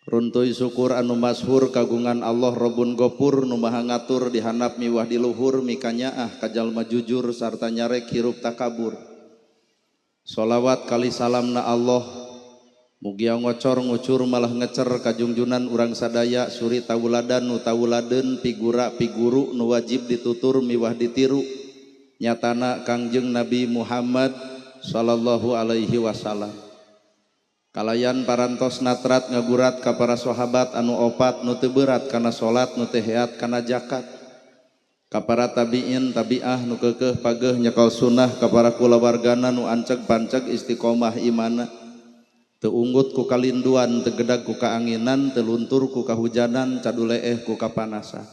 Runtuy syukur anu mashur kagungan Allah Robun Gopur, nu maha ngatur di handap miwah di luhur, mikanyaah ka jalma jujur sarta nyarek hirup takabur. Sholawat kali salamna Allah mugia ngocor ngucur malah ngecer kajungjunan urang sadaya, suri tauladan nu tauladeun, pigura piguru nu wajib ditutur miwah ditiru, nyatana Kangjeng Nabi Muhammad sallallahu alaihi wasallam. Kalayan parantos natrat ngagurat ka para sahabat anu opat, nu teu berat kana salat, nu teu heat kana zakat, ka para tabiin tabiah nu keukeuh pageuh nyekel sunnah, ka para kulawargana nu anceg panceg istiqomah imana, teu unggut ku kalinduan, teu gedag ku kaanginan, teu luntur ku kahujanan, caduleeh ku kapanasan.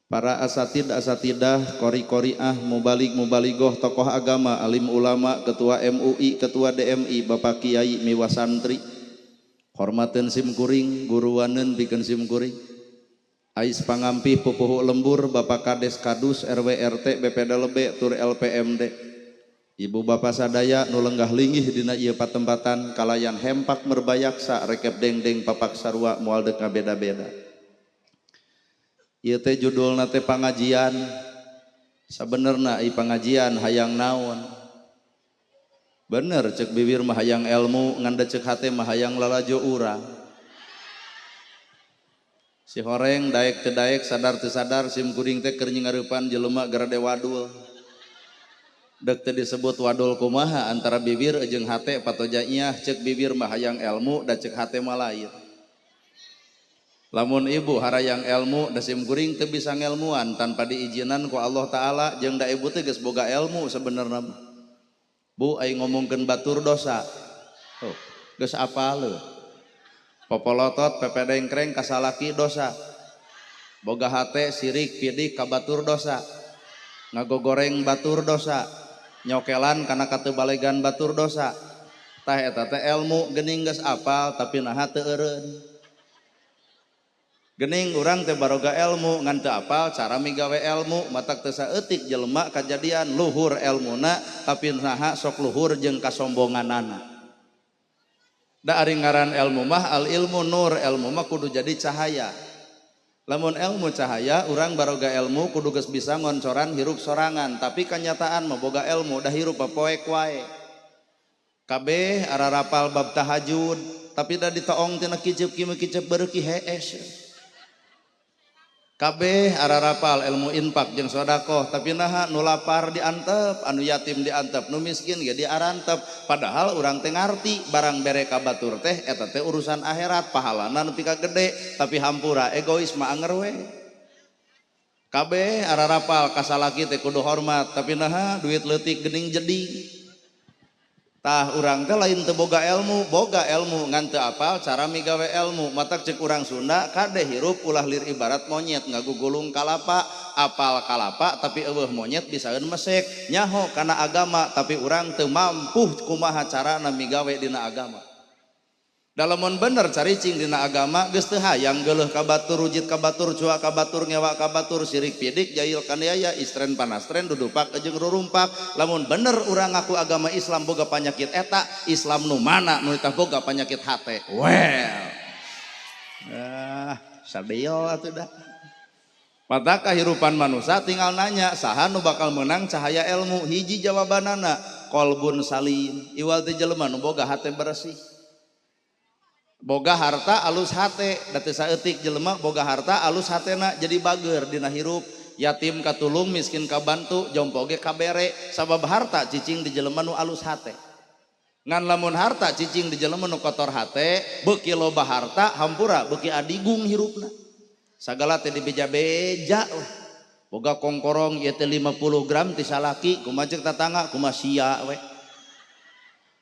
Para asatid asatidah, qori qoriah, mubalig mubaligoh, tokoh agama, alim ulama, ketua MUI, ketua DMI, bapak kiai miwah santri, hormateun sim kuring, guruaneun pikeun sim kuring. Ais pangampih pupuhu lembur, bapak kades kadus, RW RT, BPDLB, tur LPMD. Ibu bapak sadaya nu lenggah linggih dina ieu patempatan, kalayan hempak merbayaksa rekep dengdeng papak sarua moal deuk ngabeda-beda. Ieu teh judulna teh pangajian. Sabenerna ieu pangajian hayang naon? Bener cek bibir mah hayang ilmu, ngan da cek hate mah hayang lalajo urang. Si horeng daek teu daek, sadar teu sadar, sim kuring teh keur nyingareupan jelema garade wadul. Dek teu disebut wadul kumaha antara bibir jeung hate patoja iah, cek bibir mah hayang ilmu da cek hate mah lain. Lamun ibu harayang ilmu da sim kuring teu bisa ngelmuan tanpa diizinan ku Allah Ta'ala, jeung da ibu teh geus boga ilmu sebenarna mah. Bu, ai ngomongkeun batur dosa. Oh, geus apal leuh. Popolotot pepedengkreng kasalaki dosa. Boga hate sirik pidik ka batur dosa. Ngagogoreng batur dosa. Nyokelan kana katebalegan batur dosa. Tah eta teh ilmu geuning geus apal tapi naha teu eureun. Gening urang teh baroga ilmu ngan teu apal cara migawe ilmu, matak teu saeutik jelema kajadian luhur elmuna tapi naha sok luhur jeung kasombonganana. Da ari ngaran ilmu mah al ilmu nur, ilmu mah kudu jadi cahaya. Lamun ilmu cahaya, urang baroga ilmu kudu geus bisa ngoncoran hirup sorangan, tapi kanyataan mah boga ilmu dah hirup poek wae. Kabeh ararapal bab tahajud, tapi da ditoong tina kiceup kieu kiceup beureuk hees. Kabeh ararapal ilmu infak jeung sodakoh, tapi naha nu lapar diantep, anu yatim diantep, nu miskin ge diarantep. Padahal urang teh ngarti barang bere ka batur teh eta teh urusan akhirat, pahalana nepi ka gede, tapi hampura egois mah anger we. Kabeh ararapal kasalaki teh kudu hormat, tapi naha duit leutik geuning jeding. Tah urang teh lain teu boga ilmu, boga ilmu ngan teu apal cara migawe ilmu. Matak cek urang Sunda kade hirup ulah lir ibarat monyet ngagugulung kalapa, apal kalapa tapi eueuh monyet bisaeun mesek. Nyaho kana agama tapi urang teu mampu kumaha carana migawe dina agama. Dalamun bener caricing dina agama geus teu hayang geuleuh ka batur, rujit ka batur, cuak ka batur, ngewa ka batur, sirik pidik, jahil kaniaya, istren panastren, dudupak jeung rurumpak. Lamun bener urang ngaku agama Islam boga panyakit eta, Islam nu mana nu tah boga panyakit hate? Well. Ah, sadeo atuh dah. Mata kahirupan manusia tinggal nanya saha nu bakal menang cahaya ilmu, hiji jawabanana kolbun salim, iwal teh jelema nu boga hate bersih. Boga harta alus hate, da teu saeutik jelema boga harta alus hatena jadi bager dina hirup, yatim katulung, miskin kabantu, jompo ge kabere, sabab harta cicing di jelema nu alus hate. Ngan lamun harta cicing di jelema nu kotor hate, beuki loba harta hampura beuki adigung hirupna. Sagala teh dibeja-beja weh. Boga kongkorong ieu teh 50 gram ti salaki, kumaha ceuk tatangga, kumaha sia we.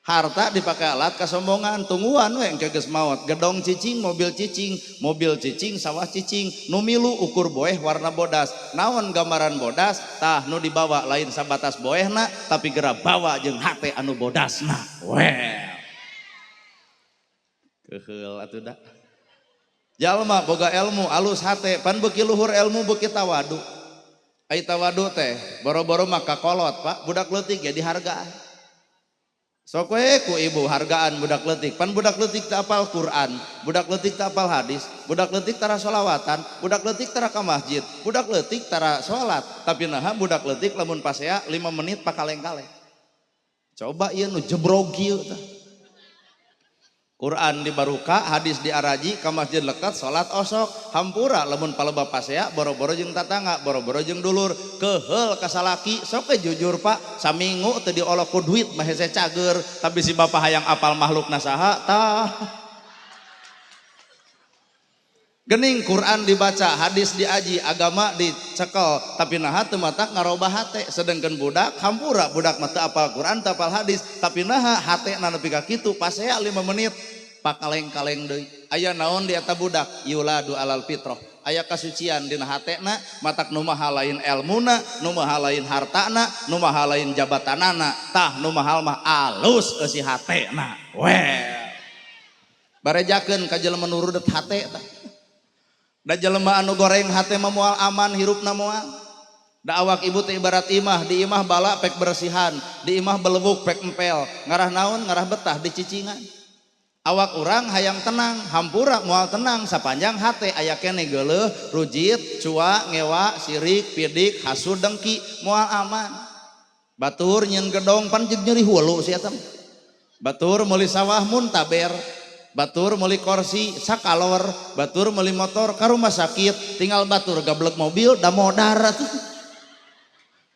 Harta dipakai alat kesombongan, tungguan we engke geus maot, gedong cicing, mobil cicing, mobil cicing, sawah cicing, nu milu ukur boeh warna bodas. Naon gambaran bodas? Tah nu dibawa lain sabatas boehna, tapi geura bawa jeung hate anu bodasna. Well. Keheul atuh da. Jalma boga ilmu alus hate, pan beuki luhur ilmu beuki tawadu. Ai tawadu teh boro-boro mah kakolot, Pak, budak leutik ge dihargaan. Sok we ku ibu hargaan budak leutik. Pan budak leutik teu apal Quran, budak leutik teu apal hadis, budak leutik tara sholawatan, budak leutik tara ka masjid, budak leutik tara salat. Tapi naha budak leutik lamun pasea 5 menit pakaleng-kaleng. Coba ieu nu jebrog kieu tah. Quran dibaruka, hadis diaraji, ka masjid lekat, salat osok, hampura lamun palebah pasea boro-boro jeung tatangga, boro-boro jeung dulur, keheul ka salaki, sok we jujur Pak, saminggu teu diolok ku duit mah hese cager, tapi si bapak hayang apal makhlukna saha tah. Gening Quran dibaca, hadis diaji, agama dicekel, tapi naha teu matak ngarobah hate, sedengkeun budak hampura budak mah teu apal Quran, teu apal hadis, tapi naha hatena nepi ka kitu pasea 5 menit pakaleng-kaleng deui. Aya naon di eta budak? Yuladu alal fitrah. Aya kasucian dina hatena, matak nu maha lain elmuna, nu maha lain hartana, nu maha lain jabatanana, tah nu mahal mah alus eusi hatena. Well. Barejakeun ka jelema nu rudet hate tah. Da jelema anu goreng hate mah moal aman hirupna moal. Da awak ibu teh ibarat imah, di imah bala pek bersihan, di imah belewuk pek empel, ngarah naon ngarah betah di cicingan. Awak urang hayang tenang, hampura moal tenang sapanjang hate aya keneh geuleuh, rujit, cua, ngewa, sirik, pidik, hasud, dengki, moal aman. Batur nyeun gedong pan jeung nyeri hulu si eta. Batur meuli sawah muntaber. Batur meuli kursi sakalor, batur meuli motor ka rumah sakit, tinggal batur gablek mobil da modar atuh.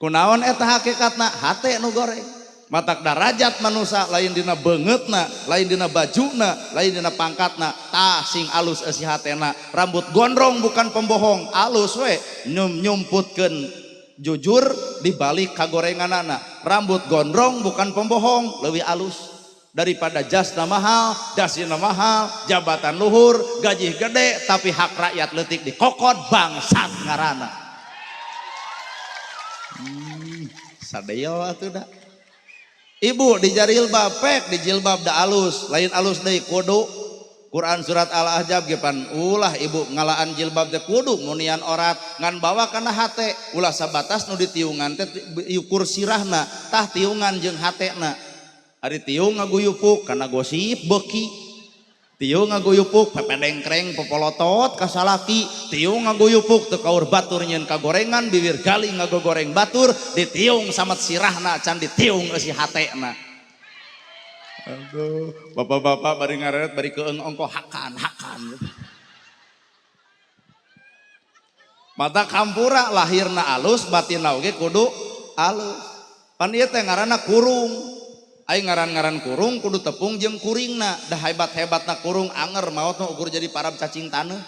Kunaon eta hakikatna? Hate nu goreng. Matak darajat manusia lain dina beungeutna, lain dina bajuna, lain dina pangkatna, tah sing alus eusi hatena. Rambut gondrong bukan pembohong, alus we nyumputkeun jujur di balik kagorenganana. Rambut gondrong bukan pembohong, leuwih alus daripada jasna mahal, dasina mahal, jabatan luhur, gaji gede, tapi hak rakyat leutik dikokod bangsat ngarana. Sadeo atuh da. Ibu dijarilbab pek dijilbab da alus, lain alus deui kudu. Quran surat Al-Ahzab ge pan ulah ibu ngalaan jilbab teh kudu munian orat ngan bawa kana hate ulah sabatas nu ditiungan teh ukur sirahna tah tiungan jeung hatena. Ari tiung ngaguyupuk kana gosip beuki. Tiung ngaguyupuk pepedengkreng popolotot ka salaki, tiung ngaguyupuk teu kaur batur nyeun kagorengan bibir galing ngagogoreng batur ditiung samet sirahna can ditiung eusi hatena. Aduh, bapak-bapak bari ngareret bari keung ongko hakan hakan. Mata kampura lahirna alus batinna oge kudu alus. Pan ieu teh ngaranna kurung. Aing ngaran-ngaran kurung kudu tepung jeung kuringna. Dah hebat-hebatna kurung anger maot mah ukur jadi parab cacing taneuh.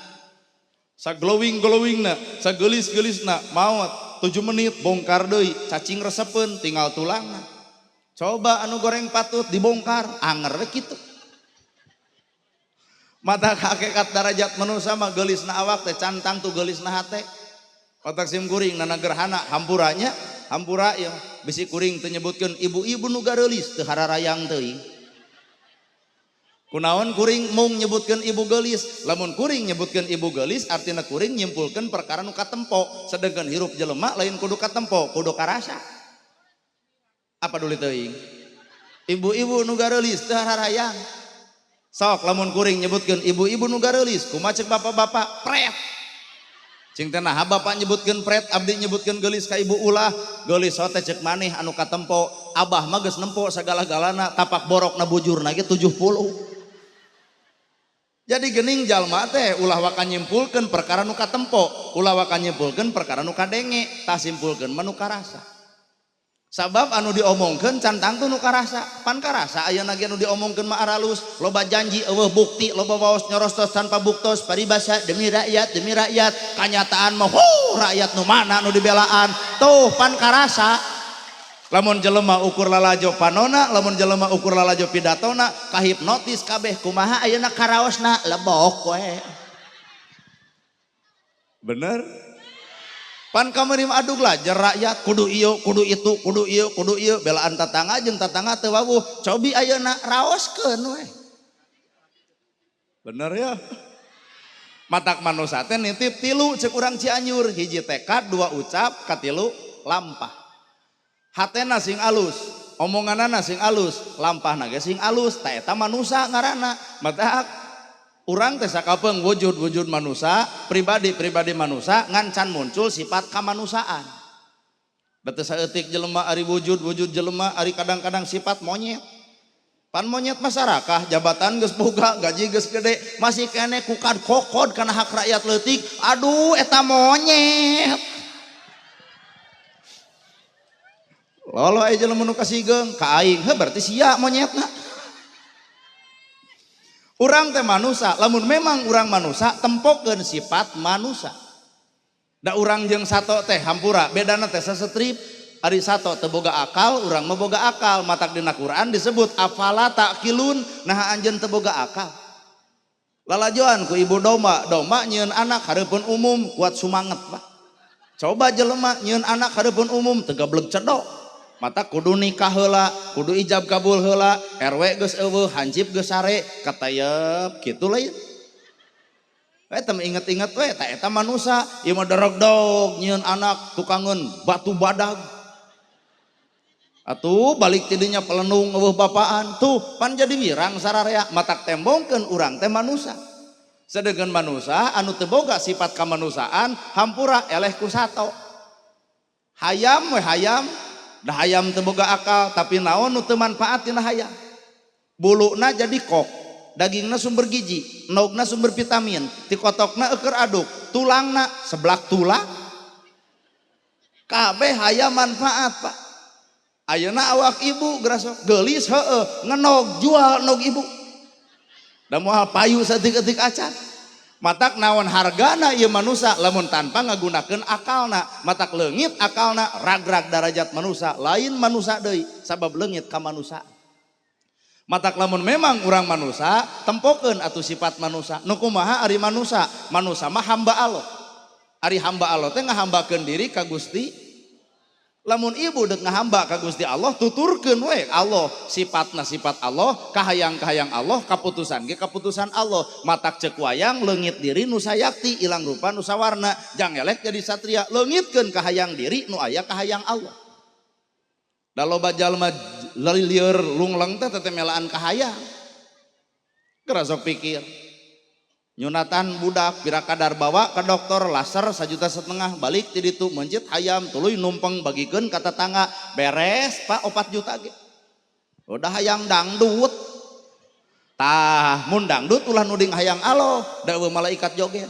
Saglowing-glowingna, sagelis-gelisna maot 7 menit bongkar deui, cacing resepeun tinggal tulangna. Coba anu goreng patut dibongkar, anger we kitu. Mata hakikat darajat manusia mah geulisna awak teh cantang tu geulisna hate. Otak sim kuring nana gerhana hampuranya, hampura ya bisi kuring teu nyebutkeun ibu-ibu nu gareulis teu hararayang teuing. Kunaon kuring mung nyebutkeun ibu geulis, lamun kuring nyebutkeun ibu geulis artina kuring nyimpulkeun perkara nu katempo, sedengkeun hirup jelema lain kudu katempo, kudu karasa. Apa duli teuing? Ibu-ibu nu gareulis teu hararayang. Sok lamun kuring nyebutkeun ibu-ibu nu gareulis, kumaha ceuk bapak-bapak? Pret. Cing teh naha bapak nyebutkeun pret, abdi nyebutkeun geulis ka ibu ulah. Geulis teh ceuk maneh anu katempo, abah mah geus nempo sagala-galana, tapak borokna bujurna ge 70. Jadi gening jalma teh ulah waka nyimpulkeun perkara nu katempo, ulah waka nyimpulkeun perkara nu kadenge, tah simpulkeun mah nu karasa. Sabab anu diomongkeun can tangtu nu karasa, pan karasa ayeuna ge anu diomongkeun mah aralus, loba janji eueuh bukti, loba waos nyorostos tanpa buktos, paribasa demi rakyat, kanyataan mah huh, rakyat nu mana nu dibelaan, tuh pan karasa. Lamun jelema ukur lalajo panona, lamun jelema ukur lalajo pidatona, kahipnotis kabeh kumaha ayeuna karaosna lebok we. Bener? Pan kamari mah adug lah jer rakyat kudu ieu, kudu itu, kudu ieu, kudu ieu, belaan tatangga jeung tatangga teu wawuh. Cobi ayeuna raoskeun we. Bener ya? Matak manusa teh nitip tilu ceuk urang Cianjur, hiji tekad, dua ucap, katilu lampah. Hatena sing alus, Omonganana sing alus, lampahna ge sing alus, ta eta manusa ngaranna. Matak urang teh sakapeung wujud-wujud manusa, pribadi-pribadi manusa ngan can muncul sifat kamanusiaan. Da teu saeutik jelema ari wujud-wujud jelema ari kadang-kadang sifat monyet. Pan monyet masyarakat, jabatan geus boga, gaji geus gede, masih keneh kukad kokod kana hak rakyat leutik. Aduh eta monyet. Lolo aya jelema nu kasigeung ka aing, heuh berarti sia monyetna. Urang teh manusa, lamun memang urang manusa tempokeun sifat manusa. Da urang jeung sato teh hampura, bedana teh sasetrip. Ari sato teu boga akal, urang mah boga akal. Matak dina Quran disebut afala taqilun, naha anjeun teu boga akal. Lalajoan ku ibu domba, domba nyieun anak hareupeun umum kuat sumanget Pak. Coba jelema nyieun anak hareupeun umum teu gableg cedok. Mata kudu nikah heula, kudu ijab kabul heula, RW geus eueuh, hansip geus sare, katayep kitu lain. We teu inget-inget we ta eta manusa, ieu mah dorogdog nyieun anak tukangeun batu badag. Atuh balik tidinya pelenung eueuh bapaan, tuh pan jadi wirang sararea, matak tembongkeun urang teh manusa. Sedengkeun manusa anu teu boga sifat kamanusiaan hampura eleh ku sato. Hayam we hayam, da hayam teu boga akal tapi naon nu teu manfaat tina hayam. Buluna jadi kok, dagingna sumber gizi, endogna sumber vitamin, tikotokna eueur aduk, tulangna seblak tulang. Kabeh hayam manfaat Pak. Ayeuna awak ibu gerasok geulis heueuh ngenog jual nog ibu. Da moal payu saeutik-eutik acan. Matak naon hargana ieu manusa lamun tanpa ngagunakeun akalna, matak leungit akalna ragrag darajat manusa, lain manusa deui sabab leungit ka manusa. Matak lamun memang urang manusa tempokeun atuh sifat manusa. Nu kumaha ari manusa? Manusa mah hamba Allah. Ari hamba Allah teh ngahambakeun diri ka Gusti. Lamun ibu dek ngahamba ka Gusti Allah tuturkeun we Allah, sifatna sifat Allah, kahayang-kahayang Allah, kaputusan ge kaputusan Allah. Matak ceuk wayang leungit diri nu sayakti, ilang rupa nu sawarna, jang elek jadi satria, leungitkeun kahayang diri nu aya kahayang Allah. Da loba jalma lieur lungleng teh tetemelaan kahayang. Geura sok pikir. Nyunatan budak pira kadar bawa ke dokter laser 1,5 juta balik ti ditu mencit hayam tuluy numpeng bagikeun ka tetangga beres Pak 4 juta ge. Udah hayang dangdut. Tah mun dangdut ulah nuding hayang Allah da eueuh malaikat joget.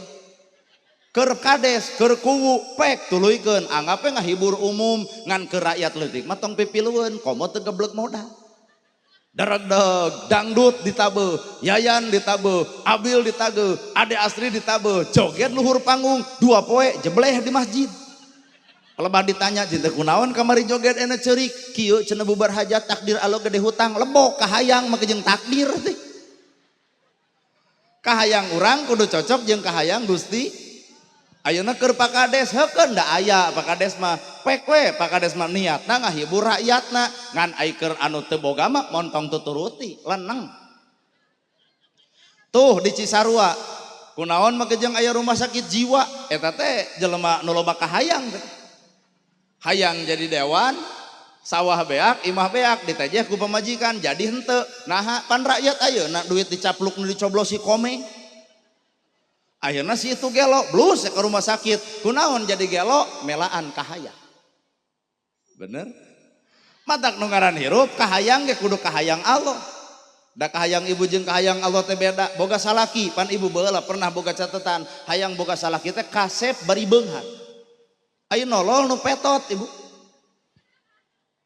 Keur kades, keur kuwu pek tuluykeun anggap we ngahibur umum ngan keur rakyat leutik mah tong pipilueun komo teu geblek modal. Daragdeg, dangdut ditabe, Yayan ditabe, Abil ditabe, Ade Asri ditabe, joget luhur panggung, 2 poe jebleh di masjid. Lebah ditanya cinta kunaon kamari joget enak ceurik, kieu cenah bubar hajat takdir Allah gede hutang, lebok kahayang make jeung takdir teh. Kahayang urang kudu cocok jeung kahayang Gusti. Ayeuna keur Pak Kades heukeun da aya Pak Kades mah pek we Pak Kades mah niatna ngahibur rakyatna ngan ai keur anu teu boga mah montong tuturuti leneng. Tuh di Cisarua kunaon make jeung aya rumah sakit jiwa eta teh jelema nu loba kahayang teh. Hayang jadi dewan sawah beak imah beak ditejeh ku pamajikan jadi henteu naha pan rakyat ayeuna duit dicapluk nu dicoblosi komeng. Akhirnya si itu gelo, blus ke rumah sakit. Kunaon jadi gelo, melaan kahayang. Bener? Matak nu ngaran hirup, kahayang ge kudu kahayang Allah. Da kahayang ibu jeung kahayang Allah teh beda. Boga salaki, pan ibu baheula pernah boga catatan, hayang boga salaki teh kasep bari beunghar. Ayo nolol nu petot ibu.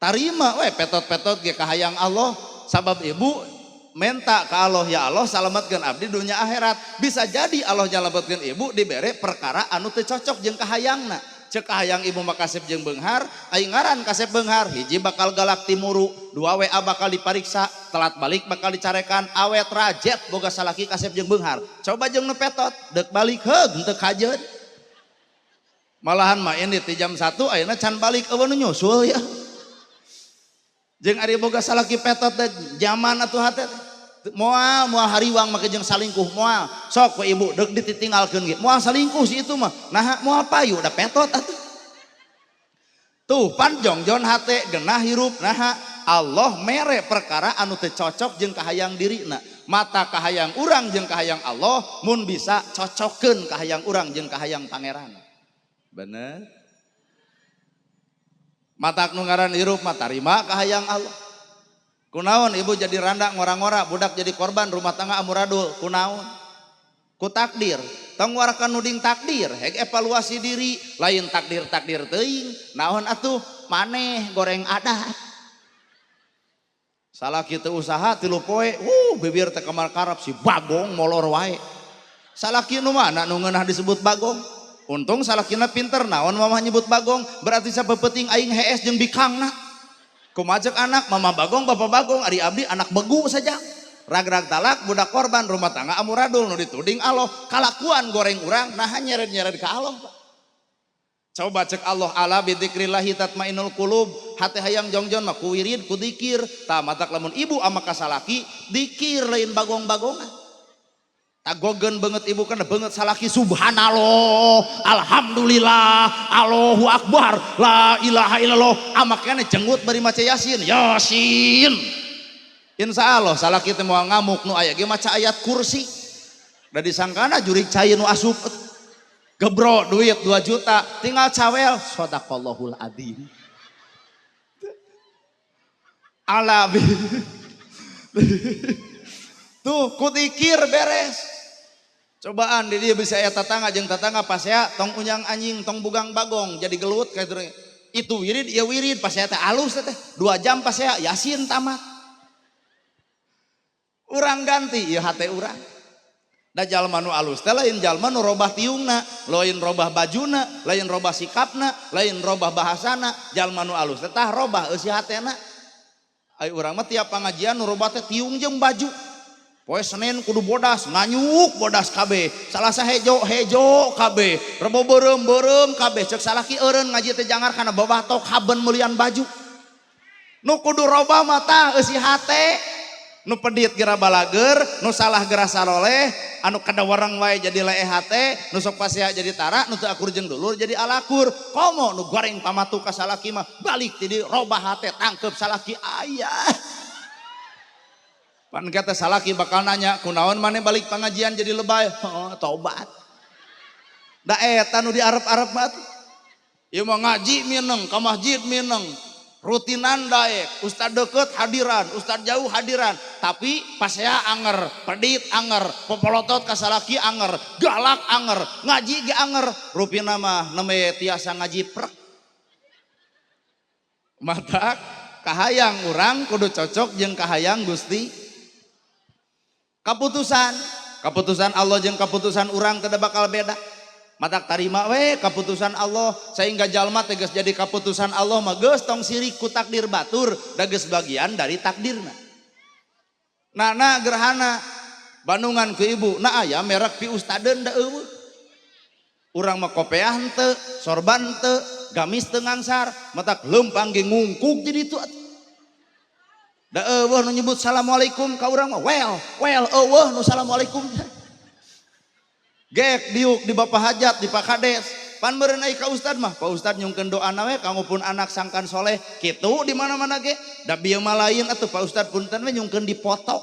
Tarima we petot-petot ge kahayang Allah, sabab ibu minta ke Allah, ya Allah salamatkeun abdi dunia akhirat. Bisa jadi Allah nyalametkeun ibu dibere perkara anu teu cocok jeung kahayangna. Ceuk kahayang ibu mah kasep jeung beunghar, ai ngaran kasep beunghar, hiji bakal galak timuru, 2 WA bakal dipariksa, telat balik bakal dicarekan, awet rajet boga salaki kasep jeung beunghar. Coba jeung nu petot, deuk balik heug henteu kajeun. Malahan mah ini ti jam 1 ayeuna can balik eueuh nu nyusul ya. Jeung ari boga salaki petot teh zaman atuh hate teh. Moal moal hariwang make jeung salingkuh moal. Sok we ibu deuk dititinggalkeun ge. Moal salingkuh si itu mah. Naha moal payu da petot atuh. Tuh pan jongjon hate genah hirup naha Allah mere perkara anu teu cocok jeung kahayang dirina. Mata kahayang urang jeung kahayang Allah mun bisa cocokkeun kahayang urang jeung kahayang pangeran. Bener? Matak nu ngaran hirup mah tarima kahayang Allah. Kunaon ibu jadi randa ngora-ngora, budak jadi korban, rumah tangga amuradul, kunaon? Ku takdir. Tong warakan nuding takdir, hek evaluasi diri, lain takdir-takdir teuing, naon atuh maneh goreng adat. Salah kitu usaha 3 poe, bibir teh kamar karap si bagong molor wae. Salaki nu mana nu ngeunah disebut bagong? Untung salakina pinter, naon mamah nyebut bagong, berarti sapeupeting aing hees jeung bikangna. Kumajek anak, mama bagong, bapak bagong, ari abdi anak begu saja. Rag-rag talak, budak korban, rumah tangga amuradul, nu dituding Allah, kalakuan goreng urang, nah nyeret-nyeret ke Allah. Coba cek Allah, ala bidzikrillahi tatmainul qulub, hate hayang jongjon mah ku wirid, ku dikir, tah matak lamun ibu ama kasalaki, dikir lain bagong-bagongan. Tagogen banget ibu kana banget salaki subhanallah, alhamdulillah, Allahu akbar, la ilaha illallah, amaknya jenggut bari maca yasin, yasin. Insya Allah salaki teh moal ngamuk nu aya ge maca ayat kursi. Da disangkana jurig cai nu asup. Gebro duit 2 juta, tinggal cawel sadaqallahul adzim. Ala bi. Tuh kudikir beres. Cobaan di dia bisa aya tetangga jeung tetangga pasea tong unyang anjing tong bugang bagong jadi gelut kayak gitu. Itu wirid ya wirid pasea teh alus teh 2 jam pasea yasin tamat. Urang ganti ieu hate urang. Da jalma nu alus teh lain jalma nu robah tiungna, lain robah bajuna, lain robah sikapna, lain robah bahasana. Jalma nu alus teh tah robah eusi hatena. Ai urang mah tiap pangajian nu robah teh tiung jeung baju. Poe Senin kudu bodas, nganyuk bodas kabeh. Salasa hejo, hejo kabeh. Rebo beureum, beureum kabeh. Cek salaki eureun ngaji teh jangar kana babatok haben meulian baju. Nu kudu robah mah tah eusi hate. Nu pedit gera balager, nu salah gera saloleh, anu kadawarang wae jadi leeh hate, nu sok pasea jadi tara, nu teu akur jeung dulur jadi alakur. Komo nu goreng pamatu ka salaki mah balik ti di robah hate tangkep salaki ayah. Pan kata salaki bakal nanya, kunaon maneh balik pengajian jadi lebay? Oh, tobat. Da eta nu diarep-arep mah tuh. Ieu mah ngaji mineng, ka masjid mineng, rutinan daek, ustad deket hadiran, ustad jauh hadiran, tapi pasea anger, pedit anger, popolotot ka salaki anger, galak anger, ngaji ge anger, rupina mah nembe tiasa ngaji prek. Matak kahayang urang kudu cocok jeung kahayang Gusti. Kaputusan, kaputusan Allah jeung kaputusan urang teu bakal beda. Matak tarima we kaputusan Allah sehingga jalma teh geus jadi kaputusan Allah mah geus tong sirik ku takdir batur da geus bagian dari takdirna. Nana gerhana bandungan ke ibu, na aya merek pi ustadeun da eueuh. Urang mah kopeah henteu, sorban henteu, gamis teu ngangsar, matak leumpang ge ngungkuk jadi itu atuh. Da eueuh nu nyebut assalamualaikum ka urang mah well, well eueuh nu assalamualaikum. Gek diuk di bapak hajat di Pak Kades. Pan meureun ai ka ustad mah, Pak Ustad nyungkeun doana we kanggo pun anak sangkan soleh. Kitu di mana-mana ge. Da bieu mah lain atuh Pak Ustad punten we nyungkeun dipoto.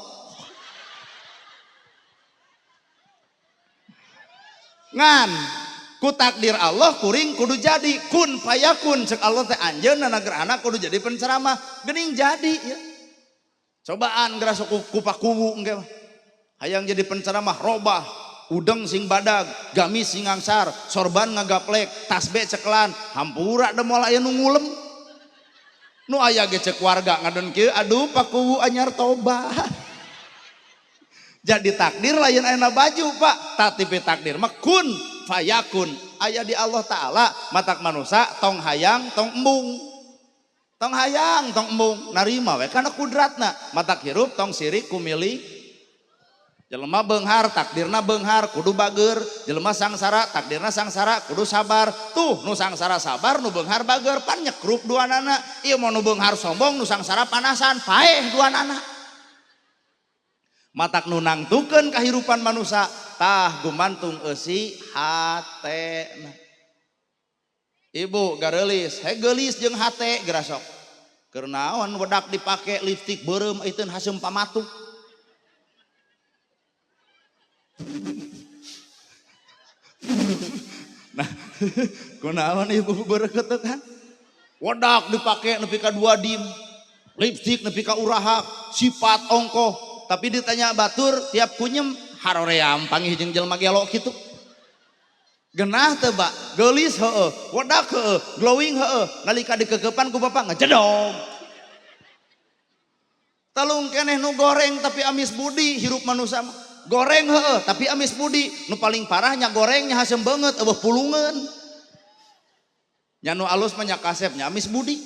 Ngan ku takdir Allah kuring kudu jadi kun payakun cek Allah teh anjeunna anak kudu jadi penceramah geuning jadi ya. Cobaan geura sok kupakuwu engke mah. Hayang jadi penceramah robah, udeng sing badag, gamis sing ngangsar, sorban ngagaplek, tasbih cekelan, hampura da moal aya nu ngulem. Nu aya ge cek warga ngadon kieu, aduh pakuwu anyar tobat. Jadi takdir lain ayeuna baju, Pak. Tatipi takdir mah kun fayakun. Aya di Allah Ta'ala, matak manusa tong hayang tong embung. Tong hayang tong embung narima we kana kudratna. Matak hirup tong sirik ku milik. Jelema beunghar takdirna beunghar kudu bager, jelema sangsara takdirna sangsara kudu sabar. Tuh nu sangsara sabar nu beunghar bager pan nyekrup duanana. Ieu mah nu beunghar sombong nu sangsara panasan paeh duanana. Matak nu nangtukeun kahirupan manusia tah gumantung eusi hatena. Ibu gareulis, he geulis jeung hate gerasok. Keur naon wedak dipake lipstik beureum iteun haseum pamatuk. Nah, kunaon ibu bereketekan? Wedak dipake nepi ka 2 dim, lipstik nepi ka urahak, sifat ongkoh, tapi ditanya batur tiap kunyem haroream panggih jeung jelema gelo kitu. Genah teu ba, geulis heueuh, wedak heueuh, glowing heueuh, nalika dikekepan ku bapak ngejedog. Talung keneh nu goreng tapi amis budi hirup manusia mah. Goreng heueuh tapi amis budi, nu paling parahnya gorengnya haseum beungeut eueuh pulungeun. Nya nu alus mah nya kasep nya amis budi.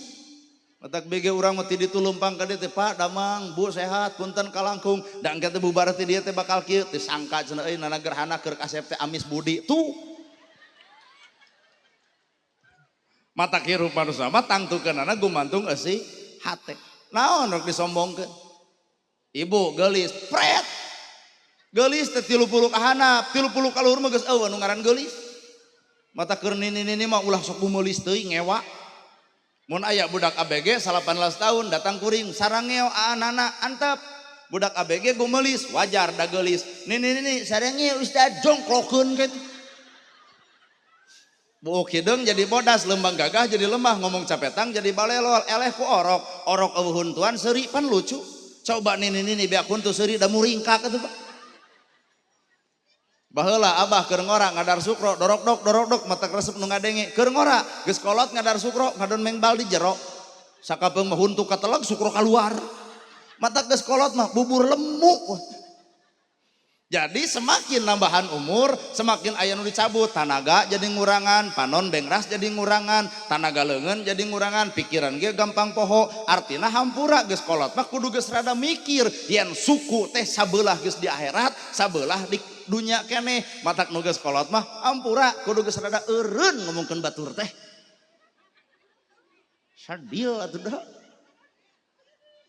Matak bege urang mah ti ditu leumpang ka dieu teh Pak damang, Bu sehat, punten kalangkung. Da engke teh bubar ti dieu teh bakal kieu teh sangka cenah euy nana gerhana keur kasep teh amis budi. Tuh. Matak hirup manusia mah tangtukeunana gumantung eusi hate. Naon rek disombongkeun? Ibu geulis, pret. Geulis teh 30 ka handap, 30 ka luhur mah geus eueuh nu ngaran geulis. Mata keur nini-nini mah ulah sok gumeulis teuing ngewa. Mun aya budak ABG 18 tahun datang kuring sarangeo aanana antep. Budak ABG gumeulis wajar da geulis. Nini-nini sarangeo ustad jongklokeun kitu. Buuk hideung jadi bodas, lembang gagah jadi lemah, ngomong capetang jadi balelol, eleh ku orok, orok eueuh huntuan seuri pan lucu. Coba nini-nini beak huntu seuri da muringkak atuh Pak. Baheula abah keur ngora ngadar sukro, dorok dok mata resep nu ngadenge. Keur ngora geus kolot ngadar sukro, ngadon mengbal di jero. Sakapeung mah huntu kateleg sukro kaluar. Mata geus kolot mah bubur lemu. Jadi semakin nambahan umur, semakin aya nu dicabut, tanaga jadi ngurangan, panon bengras jadi ngurangan, tanaga leungeun jadi ngurangan, pikiran ge gampang poho, artina hampura geus kolot mah kudu geus rada mikir yen suku teh sabelah geus di akhirat, sabelah di dunya keneh. Matak nu geus kolot mah hampura kudu geus rada eureun ngomongkeun batur teh. Sadil atuh dah.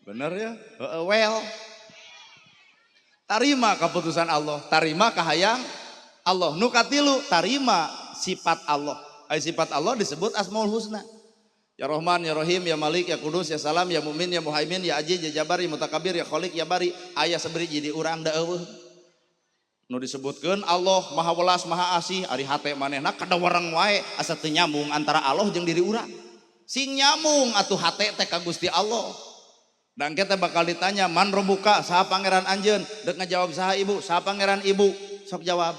Bener ya? Heeh well. Tarima keputusan Allah, tarima kahayang Allah. Nu katilu tarima sifat Allah. Ai sifat Allah disebut Asmaul Husna. Ya Rahman, ya Rahim, ya Malik, ya Kudus, ya Salam, ya Mumin, ya Muhaimin, ya Aziz, ya Jabar, ya Mutakabir, ya Khalik, ya Bari. Aya saberi jadi urang da eueuh. Nu disebutkeun Allah Maha Welas, Maha Asih, ari hate manehna kadawareng wae asa teu nyambung antara Allah jeung diri urang. Sing nyambung atuh hate teh ka Gusti Allah. Dan kita bakal ditanya man robuka saha pangeran anjeun, dek ngajawab saha ibu, saha pangeran ibu, sok jawab.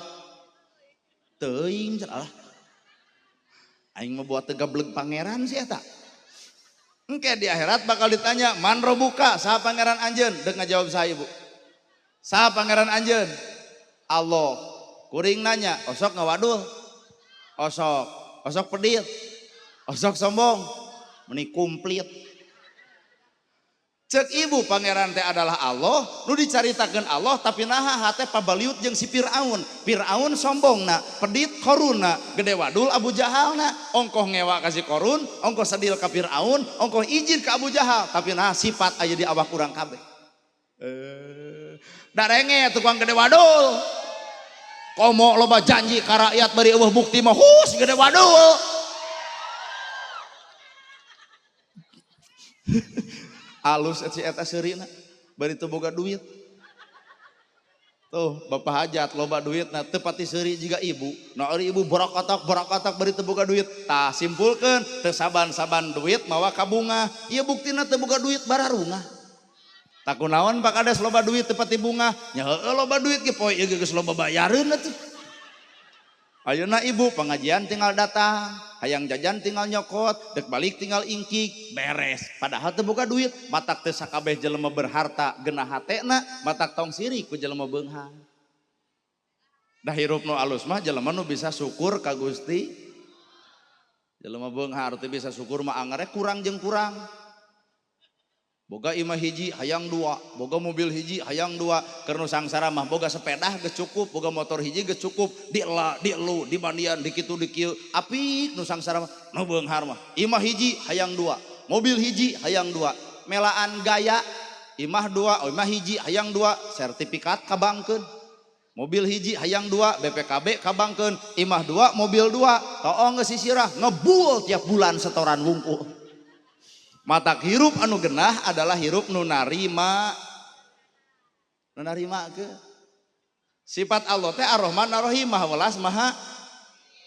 Teuing cenah lah. Aing mah buat tegableg pangeran sih eta. Engke di akhirat bakal ditanya man robuka saha pangeran anjeun, dek ngajawab saha ibu. Saha pangeran anjeun? Allah. Kuring nanya, osok ngawadul? Osok. Osok pedit? Osok sombong? Meni komplit. Cek ibu pangeran teh adalah Allah, nu dicaritakeun Allah tapi naha hate pabaliut jeung si Fir'aun. Fir'aun sombongna, pedit Koruna, gede wadul Abu Jahalna, ongkoh ngewa ka si Korun, ongkoh sedil ka Fir'aun, ongkoh izin ka Abu Jahal, tapi naha sifat aya di awak urang kabeh. Darenge tukang gede wadul. Komo loba janji ka rakyat bari eueuh bukti mah hus gede wadul. Alus si eta seurina bari teu boga duit. Tuh bapak hajat loba duitna teu pati seuri jiga ibu. Nah ari ibu borokotok bari teu boga duit. Tah simpulkeun teu saban-saban duit mawa ka bunga. Ieu buktina teu boga duit bararungah. Tah kunaon Pak Kades loba duit teu pati bunga? Nya heueuh loba duit ge poe ieu geus loba bayareun atuh. Ayeuna ibu pengajian tinggal datang, hayang jajan tinggal nyokot, dek balik tinggal ingkik, beres. Padahal teu boga duit, matak teu sakabeh jelema berharta genah hatena, matak tong sirik ku jelema beunghar. Dah hirup nu alus mah jelema nu bisa syukur ka Gusti. Jelema beunghar teu bisa syukur mah angere kurang jeung kurang. Boga imah hiji hayang dua, boga mobil hiji hayang dua, keur nu sangsara mah boga sepeda geus cukup, boga motor hiji geus cukup, diela, dielu, dimandian, dikitu dikieu, apik nu sangsara mah, nu beunghar mah. Imah hiji hayang dua, mobil hiji hayang dua, melaan gaya, imah dua, oh, imah hiji hayang dua, sertifikat kabangkeun. Mobil hiji hayang dua, BPKB kabangkeun, imah dua, mobil dua, toong geus sisirah, ngebul tiap bulan setoran wungkul. Matak hirup anu genah adalah hirup nu narima, nu narima ke sifat Allah teh Ar-Rahman Ar-Rahim, Maha Welas Maha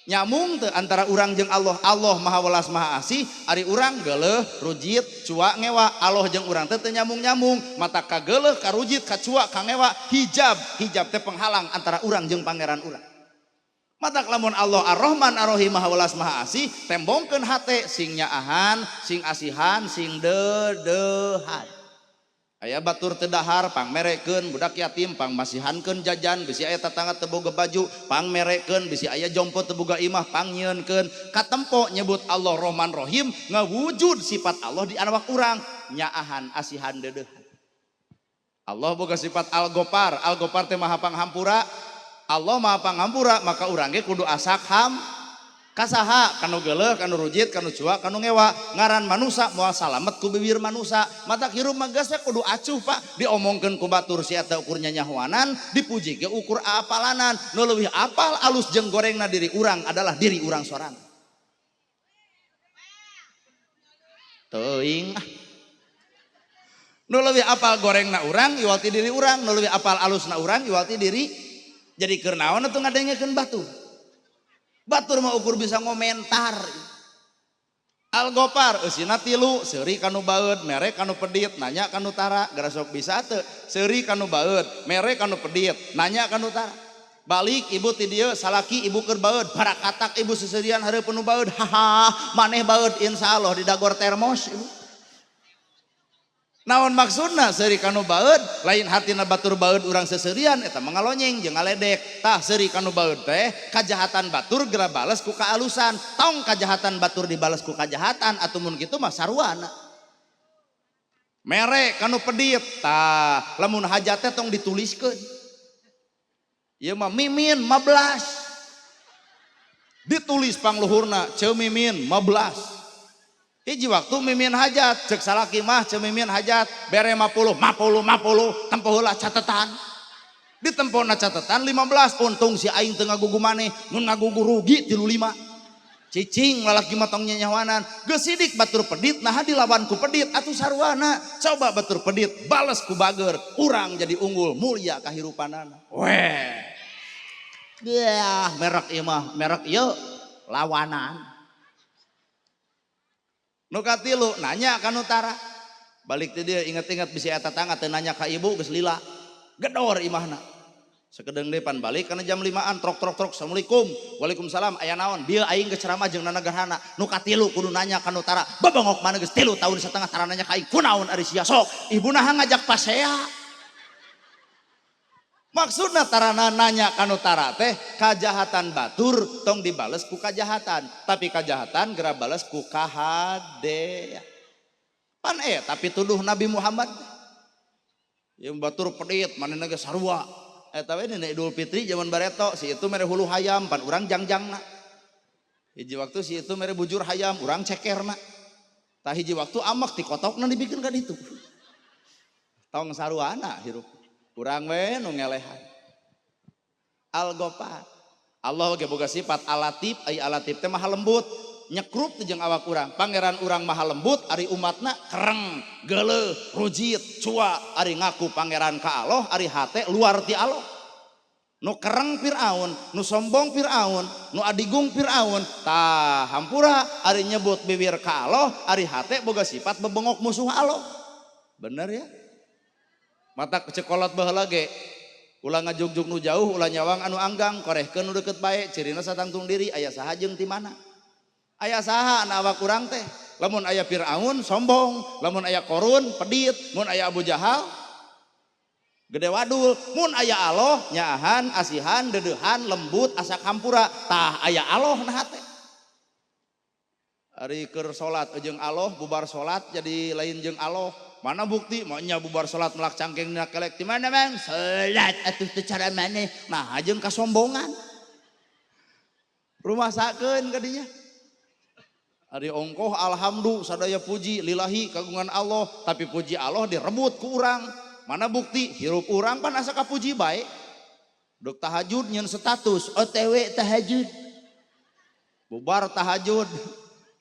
nyamung teu antara urang jeung Allah. Allah Maha Welas Maha Asih, ari urang geuleuh, rujit, cua, ngewa. Allah jeung urang teh teu nyambung-nyambung. Mata kageuleuh, karujit, kacua, kangewa, hijab. Hijab teh penghalang antara urang jeung pangeran urang. Matak lamun Allah Ar-Rahman Ar-Rahim, Maha Welas Maha Asih, tembongkeun hate sing nyaahan, sing asihan, sing deudeuhan. Aya batur teu dahar, pangmerekeun, budak yatim pangmasihankeun jajan, bisi aya tatangga teu boga baju pangmerekeun, bisi aya jompo teu boga imah pangnyieunkeun. Katempo nyebut Allah Rahman Rahim, ngawujud sifat Allah di awak urang, nyaahan, asihan, deudeuhan. Allah boga sifat Al-Ghaffar. Al-Ghaffar teh Maha Panghampura. Allah Maha Panghampura, maka urang ge kudu asak ham kasaha, kanu geuleuh, kanu rujit, kanu cua, kanu ngewa. Ngaran manusa moal salamet ku bibir manusa. Matak hirup mah geus we kudu acuh, Pak. Diomongkeun ku batur si eta ukur nyanyahoanan, dipuji ge ukur apalanan. Nu leuwih apal alus jeung gorengna diri urang adalah diri urang sorangan. Teuing ah. Nu leuwih apal gorengna urang iwal ti diri urang, nu leuwih apal alusna urang iwal ti diri. Jadi keur naon atuh ngadengekeun batur? Batur mah ukur bisa ngomentar. Al-Ghaffar eusina tilu, seuri kanu baeud, mere kanu pedit, nanya kanu tara, garasok bisa teu. Seuri kanu baeud, mere kanu pedit, nanya kanu tara. Balik ibu ti dieu, salaki ibu keur baeud, barakatak ibu seserian hareupeun nu baeud, haha, maneh baeud insyaallah di dagor termos ibu. Naon maksudna seuri kanu baeud? Lain hatina batur baeud urang seserian, eta mah ngalonyeng jeung ngaledek. Tah seuri kanu baeud teh kajahatan batur geura bales ku kaalusan. Tong kajahatan batur dibales ku kajahatan, atuh mun kitu mah saruana. Mere kanu pedit, tah lamun hajat teh tong dituliskeun. Ieu mah mimin 15. Ditulis pangluhurna ceu mimin 15. Hiji waktu mimin hajat, cek salaki mah ceu mimin hajat, bere 50, 50, 50, tempo heula catetan. Ditempona catatan 15, untung si aing teu ngagugu maneh, mun ngagugu rugi 35. Cicing lalaki mah tong nyanyawanan, geus sidik batur pedit, naha dilawan ku pedit, atuh sarwana. Coba batur pedit, bales ku bager, urang jadi unggul, mulia kahirupanana. Weh. Yah, merek ieu mah, merek ieu lawanan. Nu katilu nanya ka nu tara. Balik ti dieu inget-inget bisi eta tetangga teu nanya ka ibu geus lila. Gedor imahna. Sakedeung deui pan balik kana jam 5-an, trok trok trok, assalamualaikum. Waalaikumsalam, aya naon? Bieu aing geus ceramah jeung Nana Gerhana. Nu katilu kudu nanya ka nu tara. Babongok mana geus 3 tahun setengah tara nanya ka aing. Kunaon ari sia sok? Ibu naha ngajak pasea. Maksudna tarana nanya ka nu tara teh kajahatan batur tong dibales ku kajahatan, tapi kajahatan geura bales ku kahade. Pan tapi tuduh Nabi Muhammad. Yang batur pedit manehna ge sarua. Eta we dina Idul Fitri zaman bareto si itu mere hulu hayam pan urang jangjangna. Hiji waktu si itu mere bujur hayam urang cekerna. Tah hiji waktu amak tikotokna dibikeun ka ditu. Tong saruana hirup. Urang we nu ngelehan. Al-Ghaffar. Allah ge boga sifat Al-Latif, ai Al-Latif teh maha lembut, nyekrup teh jeung awak urang. Pangeran urang maha lembut, ari umatna kereng, geuleuh, rujit, cua, ari ngaku pangeran ka Allah, ari hate luar ti Allah. Nu kereng Firaun, nu sombong Firaun, nu adigung Firaun, tah hampura ari nyebut bibir ka Allah, ari hate boga sifat bebengok musuh Allah. Bener ya? Mata cekolot baheula ge ulah ngajugjug nu jauh, ulah nyawang anu anggang, korehkeun nu deukeut bae, cirina satangtung diri, aya saha jeung ti mana? Aya saha na awak urang teh? Lamun aya Firaun sombong, lamun aya Korun pedit, mun aya Abu Jahal gede wadul, mun aya Allah nyaahan, asihan, deudeuhan, lembut, asak hampura, tah aya Allah na hate. Ari keur salat jeung Allah, bubar salat jadi lain jeung Allah. Mana bukti? Maunya bubar salat melak cangkeng dina kelek di mana, Bang? Salat atuh teu cara maneh. Nah, jeung kasombongan. Rumasakeun ka dinya. Ari ongkoh alhamdulillah sadaya puji lillahi kagungan Allah, tapi puji Allah direbut ku urang. Mana bukti? Hirup urang pan asa kapuji bae. Duk tahajud nyeun status OTW tahajud. Bubar tahajud.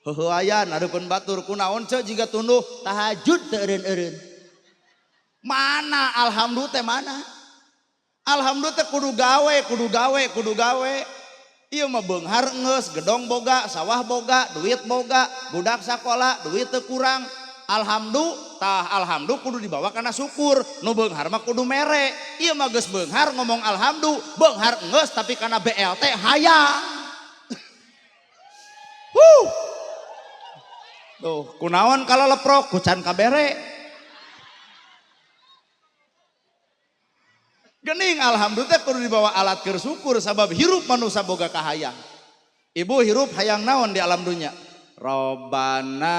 Heuheuayan hareupeun batur kunaon ceu jiga tunduh tahajud teu eureun-eureun. Mana alhamdulillah teh mana? Alhamdulillah teh kudu gawe, kudu gawe, kudu gawe. Ieu mah beunghar geus, gedong boga, sawah boga, duit boga, budak sakola, duit teu kurang. Alhamdulillah, tah alhamdulillah kudu dibawa kana syukur. Nu beunghar mah kudu mere. Ieu mah geus beunghar ngomong alhamdulillah, beunghar geus tapi kana BLT hayang. Huh. Tuh, kunaon kalau leprok ku can kabere. Gening alhamdulillah kudu dibawa alat keur syukur sabab hirup manusia boga kahayang. Ibu hirup hayang naon di alam dunya? Robbana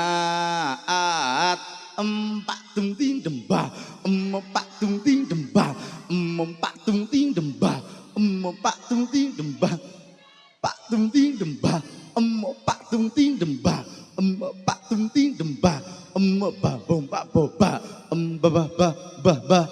at empat tung ting demba, empat tung ting demba, empat tung ting demba, empat tung ting demba, pak tung ting demba, empat tung ting demba, empat tung ting demba, emba bomba boba, emba ba ba ba ba.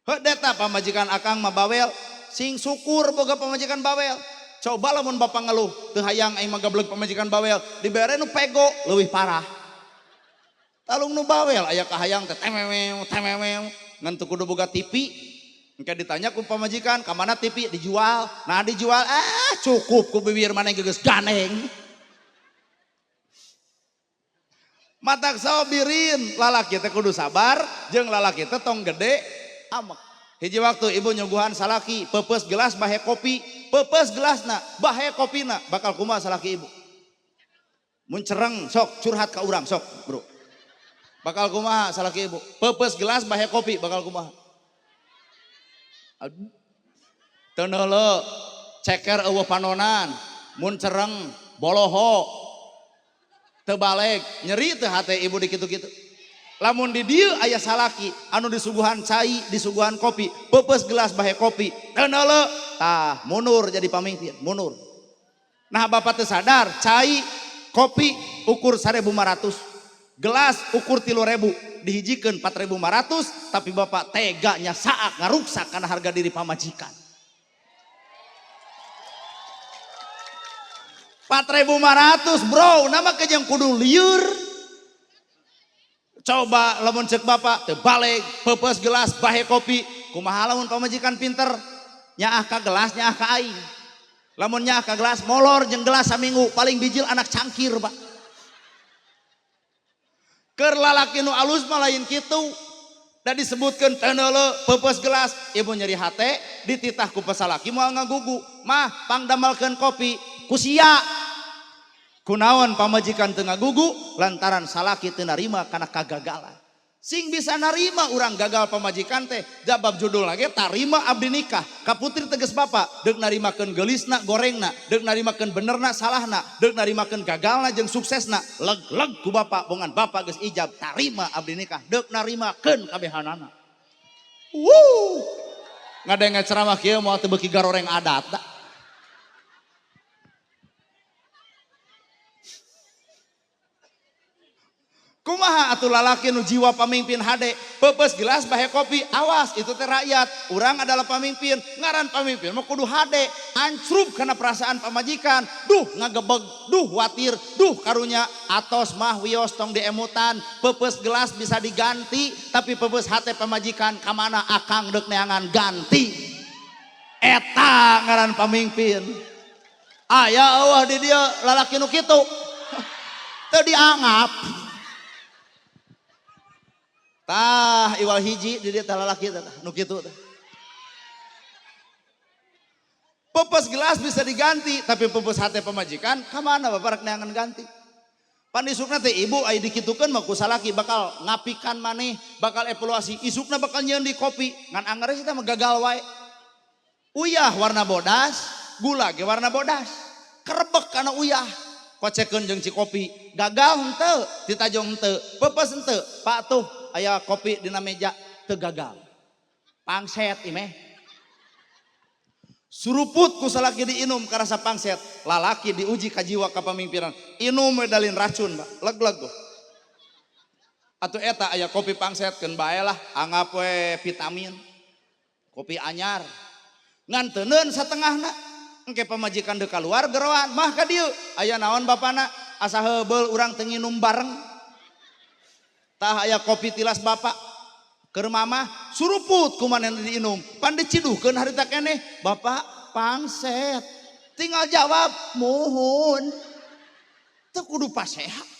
Heuh deta pamajikan akang mah bawel, sing syukur boga pamajikan bawel. Coba lamun bapak ngeluh, teu hayang aing mah gableg pamajikan bawel, dibere nu pego leuwih parah. Talung nu bawel aya kahayang teh temewew temewew, ngan teu kudu boga TV. Engke ditanya ku pamajikan, ka mana TV dijual? Nah dijual, ah cukup ku bibir maneh geus ganeng. Matak sabirin, lalaki teh kudu sabar, jeung lalaki teh tong gede amek. Hiji waktu ibu nyuguhan salaki, peupeus gelas bahe kopi, peupeus gelasna bahe kopina, bakal kumaha salaki ibu? Mun cereng sok curhat ka urang sok, bro. Bakal kumaha salaki ibu? Peupeus gelas bahe kopi bakal kumaha? Aduh. Teu neuleu, ceker eueuh panonan, mun cereng boloho. Teu baleg, nyeri teu hate ibu di kitu-kitu. Lamun di dieu aya salaki anu disuguhan cai, disuguhan kopi, peupeus gelas bahe kopi, teu neuleu, tah mundur jadi pamimpin, mundur. Nah bapak teu sadar, cai kopi ukur 1.500, gelas ukur 3.000, dihijikeun 4.500, tapi bapak teganya saat ngaruksak karena harga diri pamajikan. 4.500 bro, nama kejeng kudu liur. Coba lamun cek bapak teu baleg, peupeus gelas bahe kopi, kumaha lamun pamajikan pinter, nyaah ka gelas nyaah ka aing. Lamun nyaah ka gelas molor jeung gelas saminggu, paling bijil anak cangkir, Pak. Keur lalaki nu alus mah lain kitu. Da disebutkeun teu neuleu peupeus gelas, ibu nyeri hate, dititah ku pasalaki moal ngagugu. Mah pangdamelkeun kopi ku sia. Kunaon pamajikan teu ngagugu lantaran salaki teu narima kana kagagalan. Sing bisa narima urang gagal pamajikan teh, jabab judul lagi tarima abdi nikah. Ka putri tegas bapak deuk narimakeun geulisna gorengna, deuk narimakeun benerna salahna, deuk narimakeun gagalna jeung suksesna. Leg-leg ku bapak bongan bapak geus ijab tarima abdi nikah, deuk narimakeun kabehanana. Wuh. Ngadenge ceramah kieu moal teu beuki garoreng adat da. Kumaha atuh lalaki nu jiwa pamimpin hade, peupeus gelas bahe kopi, awas itu teh rakyat, urang adalah pamimpin, ngaran pamimpin mah kudu hade, ancrub kana perasaan pamajikan, duh ngagebeg, duh watir, duh karunya, atos mah wios tong diemutan, peupeus gelas bisa diganti, tapi peupeus hate pamajikan kamana akang deuk neangan ganti. Eta ngaran pamimpin. Aya eueuh di dieu lalaki nu kitu. Teu dianggap. Tah iwal hiji di dieu teh lalaki teh nu kitu teh. Peupeus gelas bisa diganti, tapi peupeus hate pamajikan ka mana bapak rek neangan ganti. Pan isukna teh ibu aya dikitukeun mah ku salaki bakal ngapikan maneh, bakal evaluasi, isukna bakal nyieun di kopi, ngan anggar sih teh mah gagal wae. Uyah warna bodas, gula ge warna bodas. Kerebek kana uyah. Kocekeun jeung cikopi, gagal henteu, ditajong henteu, peupeus henteu. Pak tuh aya kopi dina meja teu gagal. Pangset imeh. Suruput ku salaki diinum karasa pangset, lalaki diuji ka jiwa kapamimpinan. Inum we dalin racun, Pak. Leg-leg tuh. Atuh eta aya kopi pangset keun bae lah, anggap we vitamin. Kopi anyar. Ngan teuneun satengahna. Engke pamajikan deuk kaluar geroan mah ka dieu. Aya naon bapana? Asa heubeul urang teu nginum bareng. Tah aya kopi tilas bapak. Keur mamah suruput ku manehna diinum. Pan diciduhkeun harita keneh. Bapak pangset. Tinggal jawab muhun. Teu kudu paseha.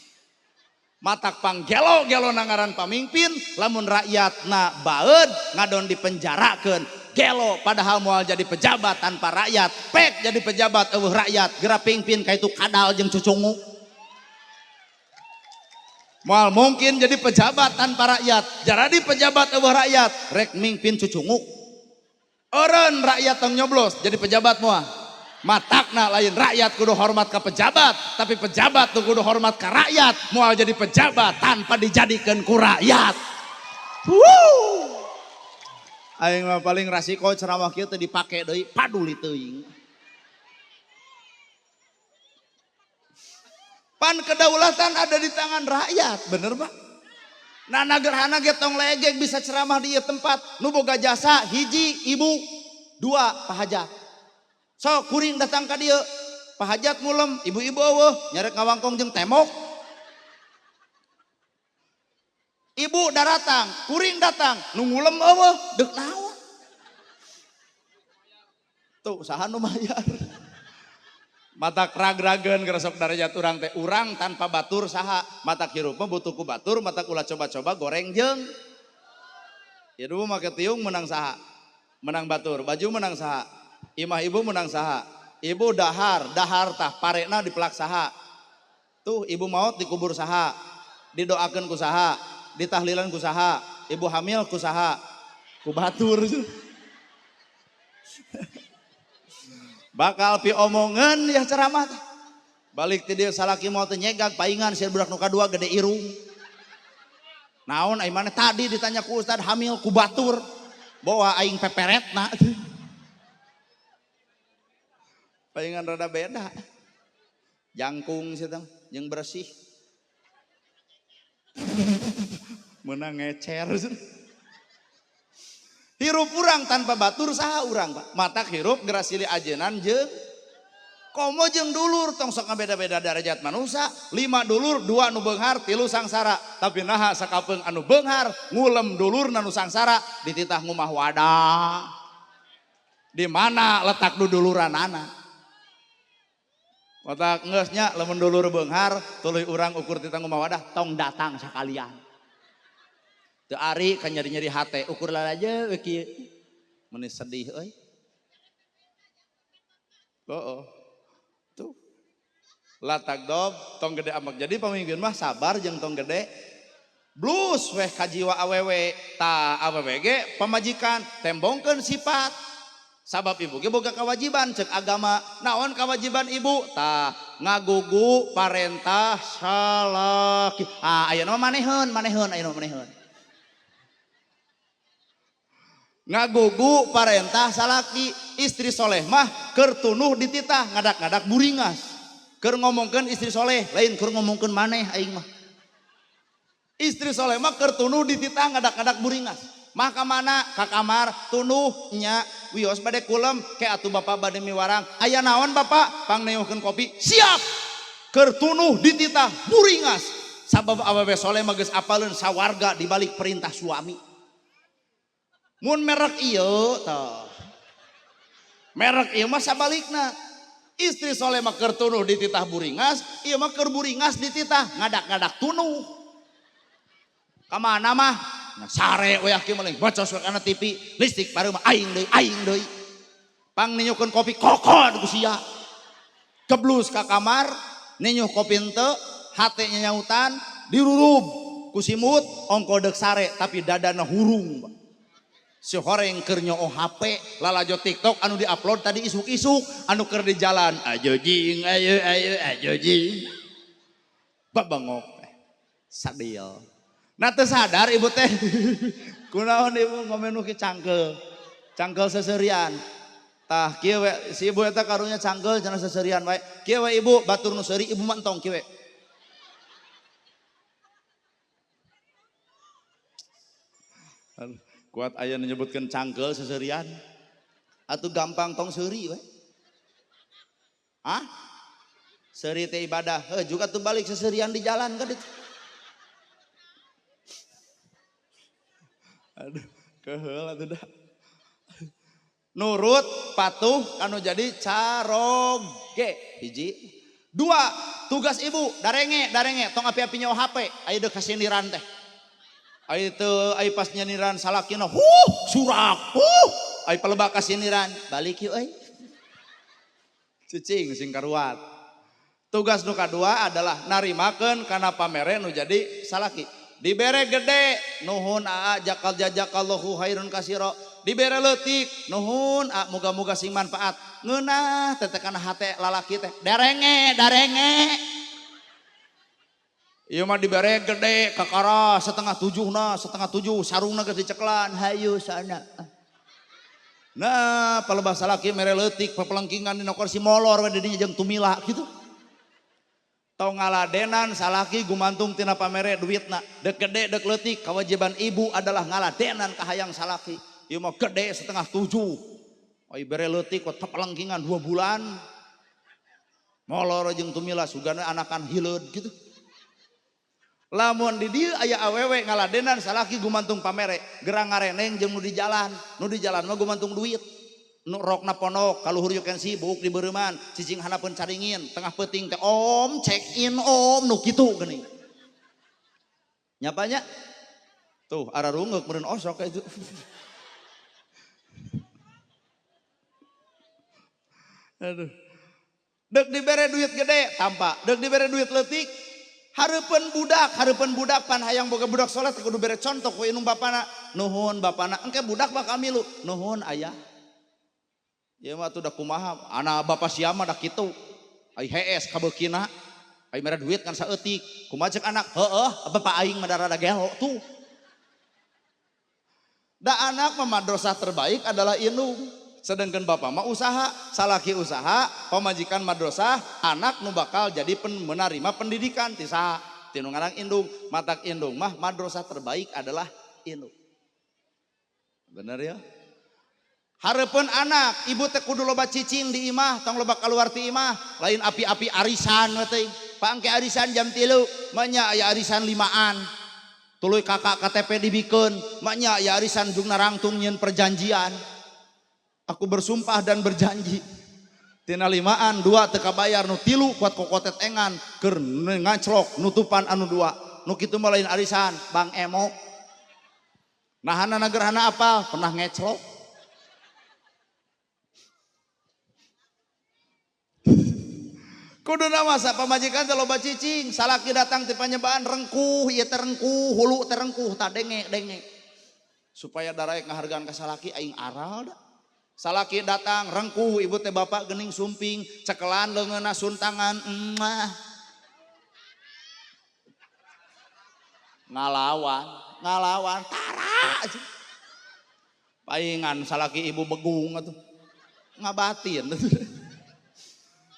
Matak panggelo-gelo nangaran pamimpin lamun rakyatna baeud ngadon dipenjarakeun. Gelo padahal moal jadi pejabat tanpa rakyat, pek jadi pejabat eueuh rakyat, geura pingpin ka itu kadal jeung cucungu. Moal mungkin jadi pejabat tanpa rakyat, jaradi pejabat eueuh rakyat, rek mingpin cucungu. Eureun rakyat tong nyoblos jadi pejabat moal. Matakna lain rakyat kudu hormat ka pejabat, tapi pejabat tuh kudu hormat ka rakyat, moal jadi pejabat tanpa dijadikeun ku rakyat. Wuh. Aing mah paling rasiko ceramah kieu teh dipake deui paduli teuing. Pan kedaulatan ada di tangan rakyat, bener Pak? Nana gerhana ge tong legek bisa ceramah di ieu tempat, nu boga jasa hiji ibu, dua pahajat. So kuring datang ka dieu, pahajat ngulem, ibu-ibu eueuh nyarek ngawangkong jeung tembok. Ibu daratang, kuring datang, nu ngulem eueuh, deuk naon? Tuh saha nu mayar? Matak rag-rageun geresok darajat urang teh, urang tanpa batur saha? Matak hirup mah butuh ku batur, matak ulah coba-coba goreng jeung. Hirup mah make tiung menang saha? Menang batur, baju menang saha? Imah ibu menang saha? Ibu dahar, dahar tah parena dipelak saha? Tuh ibu maot dikubur saha? Didoakeun ku saha? Ditahlilan ku saha? Ibu hamil ku saha? Ku batur. Bakal pi omongan ya ceramah teh. Balik ti dieu salaki mau teh nyegag paingan sia budak nu kadua gede irung. Naon ai maneh tadi ditanya ku ustad hamil ku batur. Bawa aing peperetna. Paingan rada beda. Jangkung sia teh jeung bersih. Menang ngecer. Hirup urang tanpa batur saha urang Pak? Matak hirup geura silih ajenan jeung komo jeung dulur tong sok ngabeda-beda darajat manusia. 5 dulur, 2 nu beunghar, 3 sangsara. Tapi naha sakapeung anu beunghar ngulem dulurna nu sangsara dititah ngumah wadah. Di mana letak duduluranana? Matak geus nya lamun dulur beunghar tuluy urang ukur titah ngumah wadah tong datang sakalian. Teu ari kan nyeri-nyeri hate ukur lalaje we kieu. Meuni sedih euy. Oh, tuh. Latak dob tong gede amak. Jadi pamimpin mah sabar jeung tong gede. Blus weh ka jiwa awewe. Ta awewe ge pamajikan tembongkeun sifat. Sabab ibu ge boga kewajiban cek agama. Naon kewajiban ibu? Tah ngagugu parentah salaki. Ah ayeuna mah maneheun, maneheun ayeuna mah maneheun. Ngagugu parentah salaki, istri soleh mah keur tunuh dititah ngadak-ngadak buringas. Keur ngomongkeun istri soleh, lain keur ngomongkeun maneh aing mah. Istri soleh mah keur tunuh dititah ngadak-ngadak buringas. Mah ka mana? Ka kamar tunuh nya wios bade kulem ke atuh bapak bade miwarang. Aya naon bapak? Pangneuhkeun kopi. Siap. Keur tunuh dititah buringas. Sabab awewe soleh mah geus apaleun sawarga di balik perintah suami. Mun merek ieu tah. Merek ieu mah sabalikna. Istri soleh mah keur tunuh dititah buringas, ieu mah keur buringas dititah ngadak-ngadak tunuh. Ka mana mah? Nah, sare we aki mah bocos we kana TV, listrik baru mah aing deui, aing deui. Pang ninyukeun kopi kokon ku sia. Geblus ka kamar, ninyuh kopi henteu, hate nyanyautan, dirurub ku simut, ongko deuk sare tapi dadana hurung. Si horeng keur nyoo HP, lalajo TikTok anu diupload tadi isuk-isuk, anu keur di jalan, ayo jing, ayo ayo ayo jing. Babangok sadil. Nah teu sadar ibu teh. Kunaon ibu ngomen nu ki cangkel. Cangkel seserian. Tah kieu we si ibu eta karunya cangkel cenah seserian wae. Kieu we ibu batur nu seuri ibu mah entong kieu we. Kuat aya menyebutkan cangkel seserian. Atuh gampang tong seuri we. Hah? Seuri teh ibadah. Heuh juga tuh balik seserian di jalan kan itu. Aduh, keheul atuh dah. Nurut patuh kanu jadi caroge. Hiji. Dua, tugas ibu darenge darenge tong api-api nyawa HP aya deuk kasindiran teh. Aya teu aya pas nyindiran salakina huh surak huh aya palebah kasindiran balik yeuh euy. Cicing sing karuat. Tugas nu kadua adalah narimakeun kana pamere nu jadi salaki. Dibere gede nuhun aa jakal jajakallahu khairun kasiro. Dibere leutik nuhun aa muga-muga sing manfaat. Ngeunah teh kana hate lalaki teh darenge darenge. Ieu mah dibere gede kakara 6:30 na 6:30 sarungna geus diceklan hayu sana. Nah palebah salaki mere leutik pepelengkingan dina kursi molor we di dinya jeung tumila kitu. Tong ngaladenan salaki gumantung tina pamere duitna. Dek gede dek leutik kewajiban ibu adalah ngaladenan kahayang salaki. Ieu mah gede 6:30. Ai bere leutik we pepelengkingan 2 bulan. Molor jeung tumila sugana anakan hileud gitu. Lamun di dieu aya awewe ngaladenan salaki gumantung pamere, gerang ngareneng jeung nu di jalan, nu di jalan mah gumantung duit. Nu rokna pondok, kaluhur yuk kensi, buuk di beureuman, cicing handapeun caringin, tengah peuting teh om check in om nu kitu geuning. Nyapanya? Tuh ararungeuk meureun osok ka itu. Aduh. Deuk dibere duit gede tampa, deuk dibere duit leutik hareupeun budak pan hayang boga budak soleh teh kudu bere contoh ku indung bapana. Nuhun bapana, engke budak bakal milu. Nuhun ayah. Ieu mah atuh da kumaha, anak bapa sia mah da kitu. Ai hees kabeukina, ai mere duit ngan saeutik. Kumaha ceuk anak? Heueuh, bapa aing mah da rada gelo tuh. Da anak mah madrasah terbaik adalah indung. Sedangkan bapak mah usaha, salaki usaha, pamajikan madrasah, anak nu bakal jadi menerima pendidikan ti saha? Ti nu ngaran indung. Matak indung mah madrasah terbaik adalah indung. Bener ya? Hareupeun anak, ibu teh kudu loba cicing di imah, tong loba kaluar ti imah, lain api-api arisan we teh. Pangke arisan jam 3, manya aya arisan 5an. Tuluy kakak KTP dibikeun, manya aya arisan jungna rangtung nyieun perjanjian. Aku bersumpah dan berjanji. Tina 5an 2 teu kabayar nu 3 kuat kokotet engan keur ngaclok nutupan anu 2. Nu kitu mah lain arisan, Bang Emo. Nahana nagerhana apa? Pernah ngeclok. Kuduna masa pamajikan teh loba cicing, salaki datang ti panyebaan rengkuh, ieu teh rengkuh, hulu teh rengkuh, tah denge-denge. Supaya daraek ngahargaan ka salaki aing aral da. Salaki datang rengkuh, ibu teh bapak gening sumping, cekelan leungeunna suntangan, emah. Ngalawan, ngalawan tara. Paingan salaki ibu begung atuh. Ngabatin.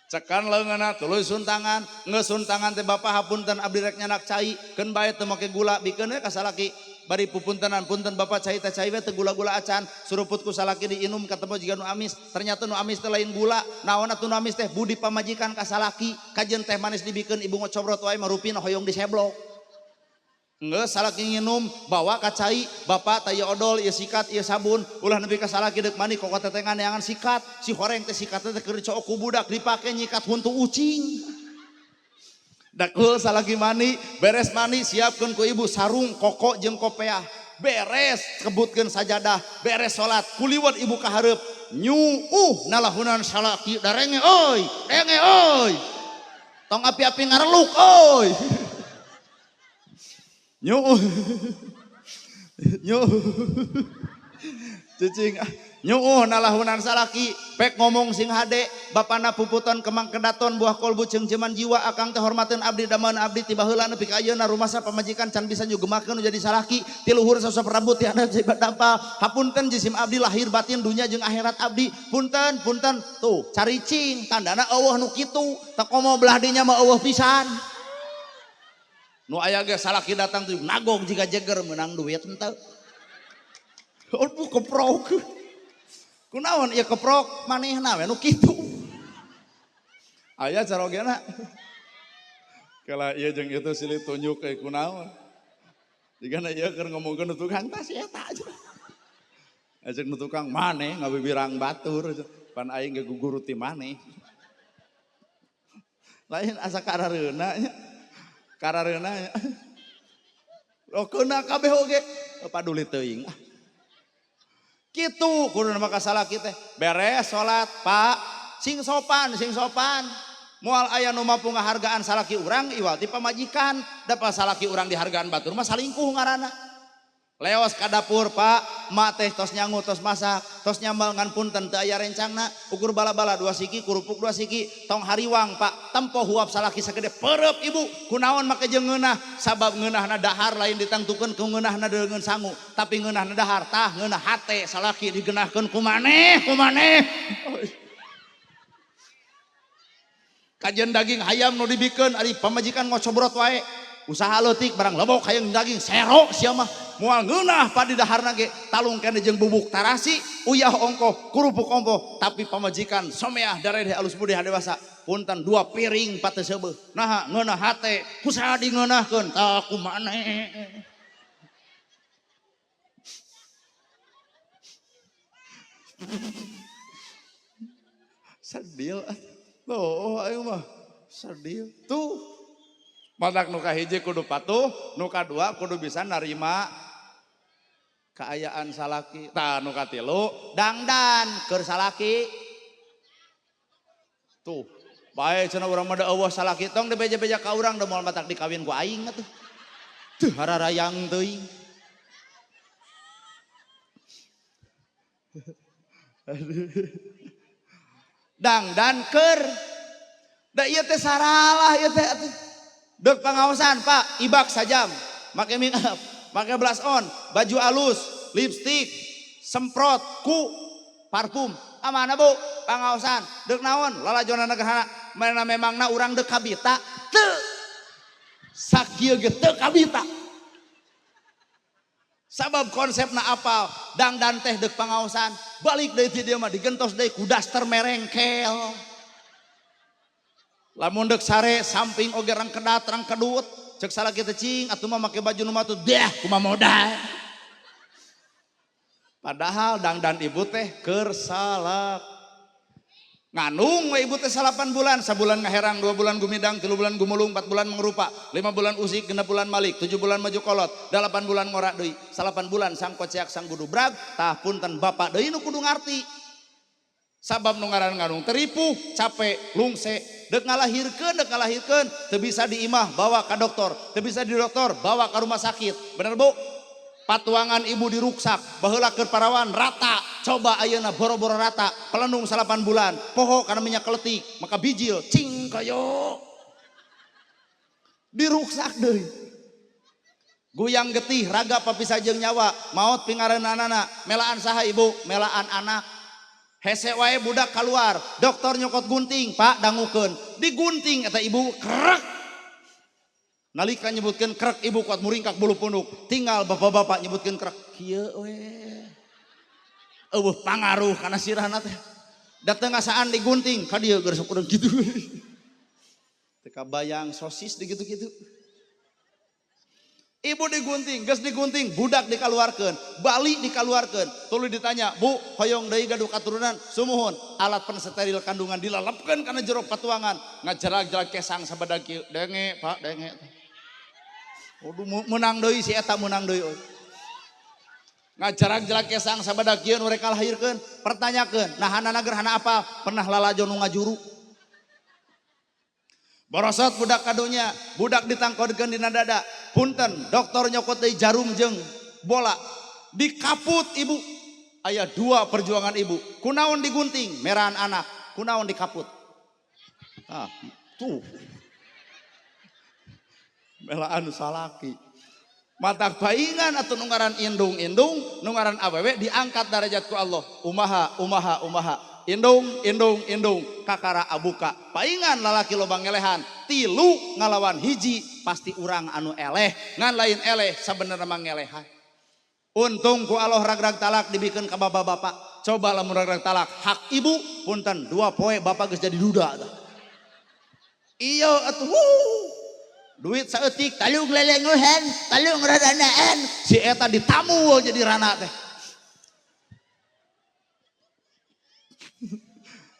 Cekan leungeunna tuluy suntangan, geus suntangan teh bapak hapunten abdi rek nyanak cai, keun bae teu make gula, bikeun we ka salaki. Bari pupuntenan punten bapak cai teh cai we teu gula-gula acan, suruput ku salaki diinum katemu jiga nu amis, ternyata nu amis teh lain gula, naon atuh nu amis teh budi pamajikan ka salaki, kajeun teh manis dibikeun ibu ngocobrot wae marupina hoyong diseblok. Geus salaki nginum bawa ka cai, bapak teh ieu odol, ieu sikat, ieu sabun, ulah nepi ka salaki deuk mandi kokotetengan neangan sikat, si horeng teh sikat teh keur dicook ku budak dipake nyikat huntu ucing. Dakul salaki mandi, beres mandi siapkeun ku ibu sarung koko jeung kopeah. Beres kebutkeun sajadah, beres salat, kuliwat ibu ka hareup, nyuuh nalahunan salaki darenge euy, denge euy. Tong api-api ngareluk euy. Nyuuh. Nyuuh. Cicing nyuuh nalahunan salaki pek ngomong sing hade bapana puputon kemang kedaton buah kolbu ceungceuman jiwa akang teh hormateun abdi daman abdi ti baheula nepi ka ayeuna rumasa pamajikan can bisa nyugemakeun nu jadi salaki ti luhur sosok rambut ti handap sifat dampal hapunten jisim abdi lahir batin dunya jeung akhirat abdi punten punten tuh caricing tandana eueuh nu kitu teu komo belah dinya mah eueuh pisan nu aya ge salaki datang tuh nagog jiga jeger meunang duit henteu. Aduh keprok. Kunaon ieu keprok manehna we nu kitu. Aya carogena. Kala ieu jeung itu silih tunjuk ke kunaon. Jigana ieu keur ngomongkeun nu tukang tas eta aja. Ajeng nu tukang maneh ngabibirang batur pan aing ge guguru ti maneh. Lain asa karareuna nya. Karareuna nya. Lo keuna kabeh oge paduli teuing ah. Kitu kudu maka salaki teh. Beres salat, Pak. Sing sopan, sing sopan. Moal aya nu mampu ngahargaan salaki urang iwal ti pamajikan, da salaki urang dihargaan batur mah salingkuh ngaranna. Leos ka dapur, Pak, mak teh tos nyangu, tos masak, tos nyambal ngan punten teu aya rencangna, ukur bala-bala 2 siki, kerupuk 2 siki, tong hariwang, Pak, tempo huap salaki sagede perep ibu, kunaon make jeung ngeunah, sabab ngeunahna dahar lain ditangtukeun ku ngeunahna deungeun sangu, tapi ngeunahna dahar tah ngeunah hate salaki digenahkeun ku maneh, ku maneh. Kajian daging hayam nu dibikeun ari pamajikan ngocobrot wae. Usaha leutik barang lebok hayang daging sero sia mah. Moal ngeunah pa di daharna ge talung kene jeung bubuk tarasi, uyah ongkoh, kerupuk ongkoh, tapi pamajikan someah daredeh alus budeh dewasa. Punten 2 piring pa teu seubeuh. Naha ngeunah hate, kusaha dingeunahkeun tah ku maneh. Sedih. Tuh, ayo mah sedih. Tuh, matak nu kahiji kudu patuh, nu kadua kudu bisa narima kaayaan salaki. Tah nu katilu dangdan keur salaki. Tuh, bae cenah urang mah da eueuh salaki tong dibeja-beja ka urang da moal matak dikawin ku aing atuh. Teu hararayang teuing. Dangdan keur da ieu teh saralah ieu teh atuh. Deuk pangaosan Pak, ibak sajam, make make up, make blush on, baju alus, lipstick, semprot ku parfum. Amana Bu? Pangaosan. Deuk naon? Lalajonan gerhana. Mana memangna urang deuk kabita? Teu. Sakieu ge teu kabita. Sabab konsepna apal, dangdan teh deuk pangaosan, balik deui ti dieu mah digentos deui ku daster merengkel. Lamun deuk sare samping oge rangkedat rangkedut, ceuk salaki teh cing atuh mah make baju nu mah tuh deh kumaha modal. Padahal dangdan ibu teh keur salak. Ngandung we ibu teh 8 bulan, sabulan ngaherang, 2 bulan gumidang, 3 bulan gumulung, 4 bulan mangrupa, 5 bulan usik, 6 bulan malik, 7 bulan maju kolot, 8 bulan ngorak deui, 8 bulan sang koceak sang gudubrag, tah punten bapak deui nu kudu ngarti. Sabab nu ngaran ngandung teripuh, capek, lungse, deuk ngalahirkeun, teu bisa di imah bawa ka dokter, teu bisa di dokter bawa ka rumah sakit. Bener Bu? Patuangan ibu diruksak, baheula keur parawan rata, coba ayeuna boro-boro rata, pelendung 8 bulan, poho kana minyak keletik, maka bijil, cing kayo. Diruksak deui. Guyang getih, raga papisah jeung nyawa, maot pingareunanana, melaan saha ibu, melaan anak. Hese wae budak keluar, dokter nyokot gunting, Pak dangukeun, digunting eta ibu krek. Nalika nyebutkeun krek ibu kuat muringkak bulu punduk, tinggal bapak-bapak nyebutkeun krek kieu we. Eueuh pangaruh kana sirahna teh. Da teu ngasaan digunting ka dieu geus sok urang kitu. Teu kabayang sosis di kitu-kitu. Ibu digunting, geus digunting, budak dikaluarkeun, bali dikaluarkeun. Tuluy ditanya, "Bu, hoyong deui gaduh katurunan?" Sumuhun, alat pensteril kandungan dilalepkeun kana jero patuangan, ngajerag-jerag kesang sabadag kieu. Denge, Pak, denge. Waduh, meunang deui si eta meunang deui euy. Ngajarag-jerag kesang sabadag kieu nu rek kalahirkeun, pertanyakeun, nahanana gerhana apa? Pernah lalajo nu ngajuru. Borosot budak kadunya, budak ditangkodkeun dina dada. Punten, dokter nyokot deui jarum jeung bola. Dikaput ibu. Aya 2 perjuangan ibu. Kunaon digunting, merahan anak. Kunaon dikaput. Ah, tuh. Melaan salaki. Matak paingan atau nungaran indung-indung, nungaran awewe diangkat derajat ku Allah. Umaha, umaha, umaha. Indung, indung, indung, kakara abuka. Paingan lalaki loba ngelehan, 3 ngalawan 1 pasti urang anu eleh, ngan lain eleh sabenerna mah ngelehan. Untung ku Allah rag-rag talak dibikeun ka bapak-bapak. Coba lamun rag-rag talak hak ibu punten 2 poe bapak geus jadi duda tah. Iya atuh. Duit saeutik talung lelenguhan, talung raranaan. Si eta ditamu jadi rana teh.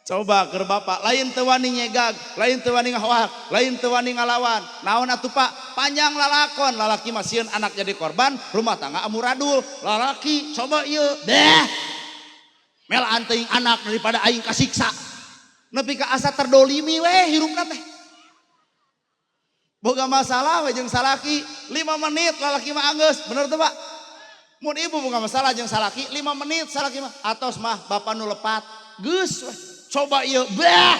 Coba keur bapak, lain teu wani nyegag, lain teu wani ngahoak, lain teu wani ngalawan. Naon atuh Pak? Panjang lalakon, lalaki mah sieun anak jadi korban, rumah tangga amuradul. Lalaki coba ieu, deh. Melaan teuing anak daripada aing kasiksa. Nepi ka asa terdolimi weh hirupna teh. Boga masalah we jeung salaki, 5 menit lalaki mah anggeus, bener teu Pak? Mun ibu boga masalah jeung salaki, 5 menit salaki mah atos mah bapak nu lepat, geus weh. Coba ieu, bah.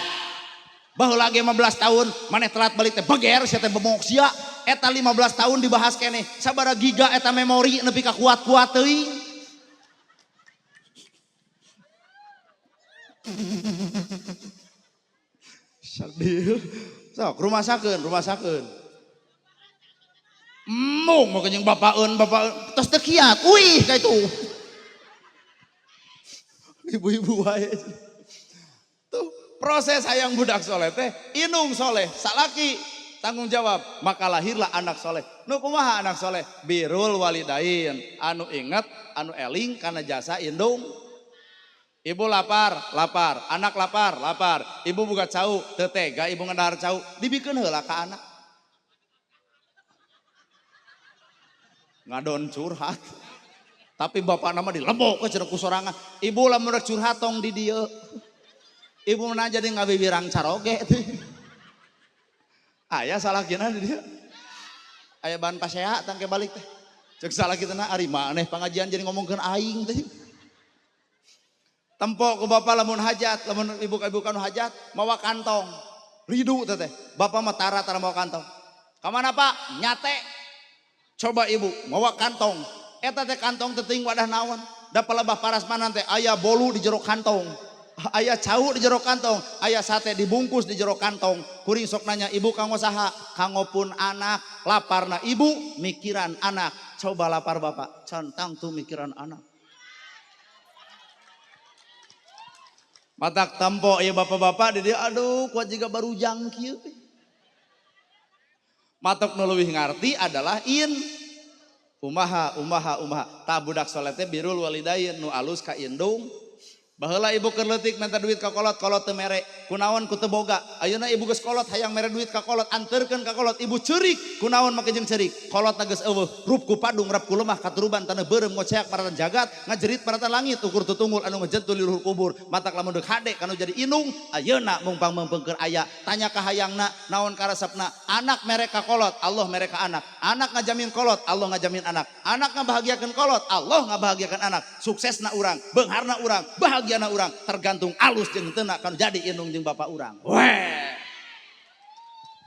Baheula ge 15 tahun maneh telat balik teh beger sia teh bemok sia. Eta 15 tahun dibahas keneh, sabaraha giga eta memori nepi ka kuat-kuat teuing. Sadil. Sok rumasakeun, rumasakeun. Embung mah jeung bapaeun, bapaeun tos teu kiat. Uih ka itu. Ibu-ibu wae. Tuh proses hayang budak soleh teh inung soleh, salaki tanggung jawab, maka lahirlah anak soleh. Nu kumaha anak soleh? Birrul walidain, anu inget, anu eling kana jasa indung. Ibu lapar, lapar, anak lapar, lapar. Ibu buka cau, teu tega ibu ngedahar cau, dibikeun heula ka anak. Ngadon curhat. Tapi bapak nama dilebok ke cenah ku sorangan. Ibu lamun rek curhat tong di dieu. Ibu mah jadi ngabibirang caroge teh. Aya salakina di dieu. Aya bahan pasea tangke balik teh. Cek salakina ari maneh pangajian jadi ngomongkeun aing teh. Tempo ku bapak lamun hajat, lamun ibu-ibu kanu hajat mawa kantong. Ridu teh teh. Bapak mah tara tara mawa kantong. Ka mana Pak? Nyate. Coba ibu mawa kantong. Eta teh kantong teh teuing wadah naon. Da palebah parasmanan teh aya bolu di jero kantong. Aya cau di jero kantong, aya sate dibungkus di jero kantong. Kuring sok nanya, ibu kanggo saha? Kanggo pun anak. Laparna ibu, mikiran anak. Coba lapar bapak, centang tuh mikiran anak. Matak tempo ya bapak-bapak di dia, aduh kuat juga baru jangkir. Matak nu leuwih ngarti adalah in. Umaha, umaha, umaha. Ta budak soleh teh birrul walidain nu alus ka indung. Baheula ibu keur leutik minta duit ka kolot, kolot teu mere. Kunaon ku teu boga. Ayeuna ibu geus kolot hayang mere duit ka kolot, anterkeun ka kolot, ibu ceurik. Kunaon make jeung ceurik? Kolot geus eueuh, rup ku padung, rap ku lemah, katuruban taneuh beureum ngoceak paratan jagat, ngajerit paratan langit, ukur tutungul anu ngejentul di luhur kubur. Matak lamun deuk hade kanu jadi inung, ayeuna mungpang meungpeungkeun aya. Tanya ka hayangna, naon karesepna? Anak mere ka kolot, Allah mere ka anak. Anak ngajamin kolot, Allah ngajamin anak. Anak ngabahagiakeun kolot, Allah ngabahagiakeun anak. Suksesna urang, beungharna urang, bahagia anak urang tergantung alus jeung henteu kan jadi indung jeung bapak urang. Weh.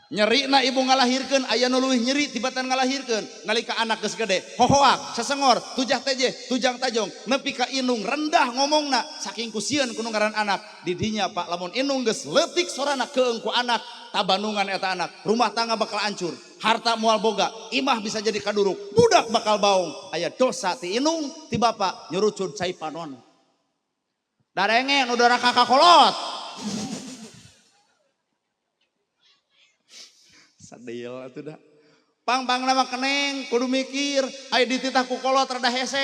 Nyerina ibu ngalahirkeun aya nu leuwih nyeri tibatan ngalahirkeun nalika anak geus gede hohoak sesengor tujah tejeh tujang tajong nepi ka indung rendah ngomongna saking ku sieun ku nu ngaran anak di dinya Pak lamun indung geus leutik sorana keung ku anak tabanungan eta anak rumah tangga bakal hancur harta moal boga imah bisa jadi kaduruk budak bakal baong aya dosa ti indung ti bapak nyurucud cai panon. Darenge nu doraka ka kolot. Sadil atuh da. Pang-pang nama keneng kudu mikir, aya dititah ku kolot rada hese.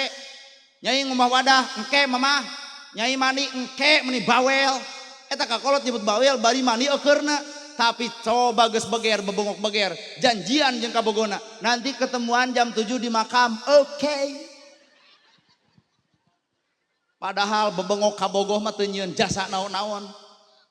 Nyai ngumah wadah engke mamah. Nyai mani engke meni bawel. Eta ka kolot nyebut bawel bari mani eukeurna. Tapi coba geus beger bebongok beger, janjian jeung kabogona. Nanti ketemuan jam 7 di makam. Oke. Okay. Padahal bebengok kabogoh mah teu nyieun jasa naon-naon.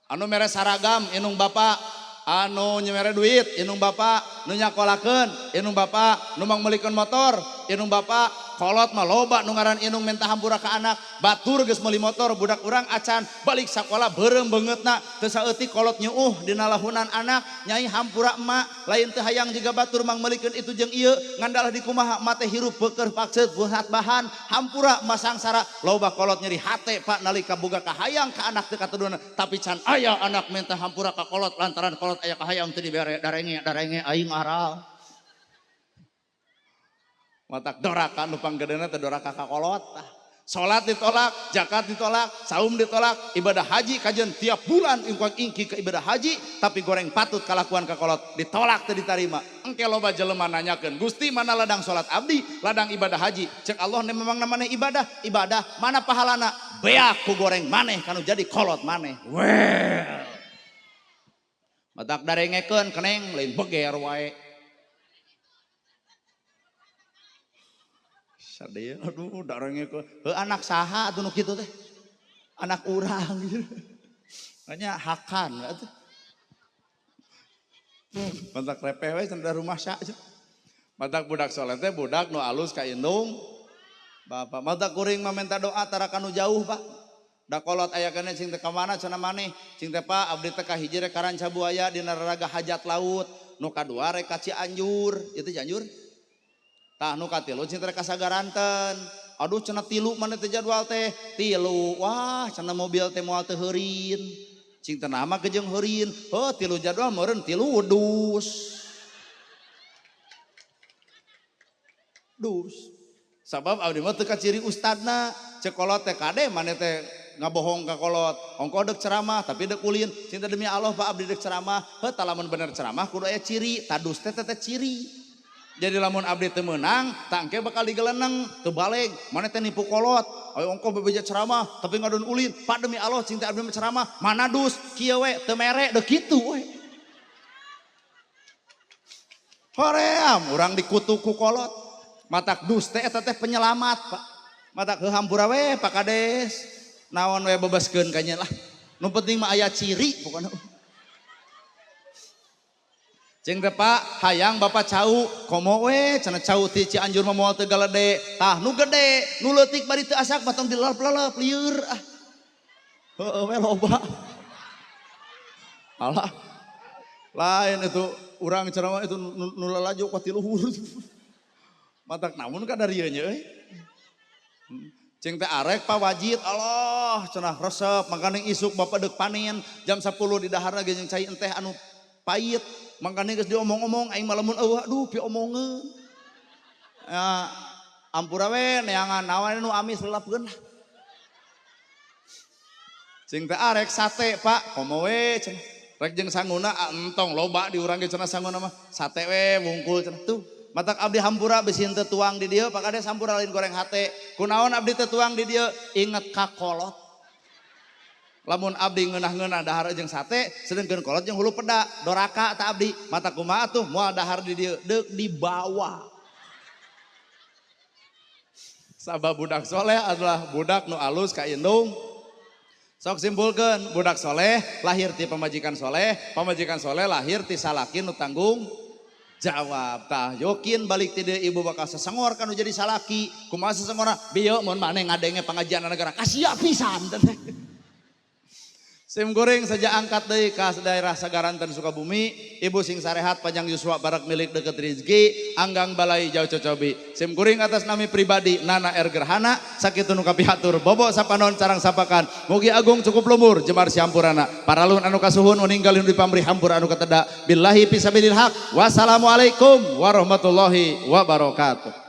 Anu mere saragam indung bapak, anu nyemere duit indung bapak, nu nyakolakeun indung bapak, nu mangmeulikeun motor indung bapak. Kolot mah loba nu ngaran indung minta hampura ka anak. Batur geus meuli motor budak urang acan balik sakola beureum beungeutna teu saeutik kolot nyuuh dina lahunan anak. Nyai hampura emak lain teu hayang jiga batur mangmeulikeun itu jeung ieu ngandalah di kumaha emak teh hirup beukeurh pakseut buhat bahan hampura emak sangsara. Loba kolot nyeri hate Pak nalika boga kahayang ka anak teu kateduna tapi can aya anak minta hampura ka kolot lantaran kolot aya kahayang teu dibere darenge darenge aing aral. Matak doraka nu panggedena teh doraka ka kolot tah. Salat ditolak, zakat ditolak, saum ditolak, ibadah haji kajen tiap bulan ingkang ingki ke ibadah haji, tapi goreng patut kalakuan ka kolot ditolak teu ditarima. Engke loba jelema nanyakeun, Gusti mana ladang salat abdi, ladang ibadah haji. Cek Allah memang namanya ibadah, ibadah mana pahalana? Beak ku goreng maneh kanu jadi kolot maneh. Well. Matak darengekeun keneng lain beger wae. Sadaya aduh darengekeun. Heuh anak saha atuh nu kitu teh? Anak urang gitu. Makanya hakan atuh. Matak repeh we cenah rumah sak. Matak budak soleh teh budak nu alus ka indung. Bapak matak kuring mah minta doa tara kanu jauh, Pak. Da kolot aya keneh cing teh ka mana cenah maneh. Cing teh Pak abdi teh ka hiji rek ka Rancabuaya dina raraga hajat laut. Nu kadua rek ka Cianjur, ieu teh Cianjur. Tah nu katilu cing teh rek ka Sagaranten. Aduh cenah tilu maneh teh jadwal teh. Tilu. Wah cenah mobil teh moal teu heurin. Cing teh nama kejeng heurin. Heuh tilu jadwal meureun tilu dus. Dus. Sabab abdi mah teu kaciri ustadna. Cek kolot teh kade maneh teh ngabohong ka kolot. Ongkoh deuk ceramah tapi deuk ulin. Cinta demi Allah Pak abdi deuk ceramah. Heuh tah lamun bener ceramah kudu aya ciri. Tadus teh teh ciri. Jadi lamun abdi teu meunang, tah engke bakal digeleneng, teu baleg. Maneh teh nipu kolot. Ayo ongkoh bebeja ceramah tapi ngadon ulin. Pak demi Allah cinta abdi mah ceramah, mana dus kieu we teu mere deuk kitu we. Hoream urang dikutuk ku kolot. Matak dus teh eta teh penyelamat, Pak. Matak heuh hampura we Pak Kades. Naon we bebaskeun ka nya lah. Nu penting mah aya ciri pokona. Cing teh Pak, hayang Bapak cau, komo we cenah cau ti Cianjur mah moal teu galede. Tah nu gede, nu leutik bari teu asak mah tong dilelep-lelep lieur ah. Heueuh we loba. Alah. Lain itu urang ceramah itu nu lalajo ka ti luhur. Matak namun ka dari ieu nya euy. Cing teh arek Pak Wajid, Allah cenah resep, mangkane isuk Bapak deuk panen jam 10 di daharna ge jeung cai enteh anu pahit. Mangkane geus diomong-omong aing mah lamun eueuh aduh piomongeun. Ya ampura we neangan naon nu amis lelapkeun lah. Cing teh arek sate Pak, komo we cenah. Rek jeung sanguna entong loba di urang ge cenah sanguna mah. Sate we wungkul cenah tuh. Matak abdi hampura bisi henteu tuang di dieu, Pak Kades hampura lain goreng hate. Kunaon abdi teu tuang di dieu? Inget ka kolot. Lamun abdi ngeunah-ngeunah dahar jeung sate, sedengkeun kolot jeung hulu peda, doraka ta abdi. Mata kumaha atuh moal dahar di dieu, deuk dibawa. Sabab budak soleh adalah budak nu alus ka indung. Sok simpulkeun, budak soleh lahir ti pamajikan soleh lahir ti salaki nu tanggung jawab. Tah yokin balik ti dieu ibu bakal sesengor kanu jadi salaki. Kumaha sesengorna? Bieu mun maneh ngadenge pangajian negara kasia pisan teh. Sim goreng saja angkat deui ka daerah Sagaranten Sukabumi, ibu sing sarehat panjang yuswa barak milik deket rizki, anggang balai jauh cocobi. Sim goreng atas nami pribadi Nana R Gerhana, sakitu nu kapihatur bobo sapanon carang sapakan. Mugi agung cukup lumur jemar siampurana. Paralun anu kasuhun uninggalin di pamrih hampur anu kateda. Billahi fisabilil haq. Wassalamualaikum warahmatullahi wabarakatuh.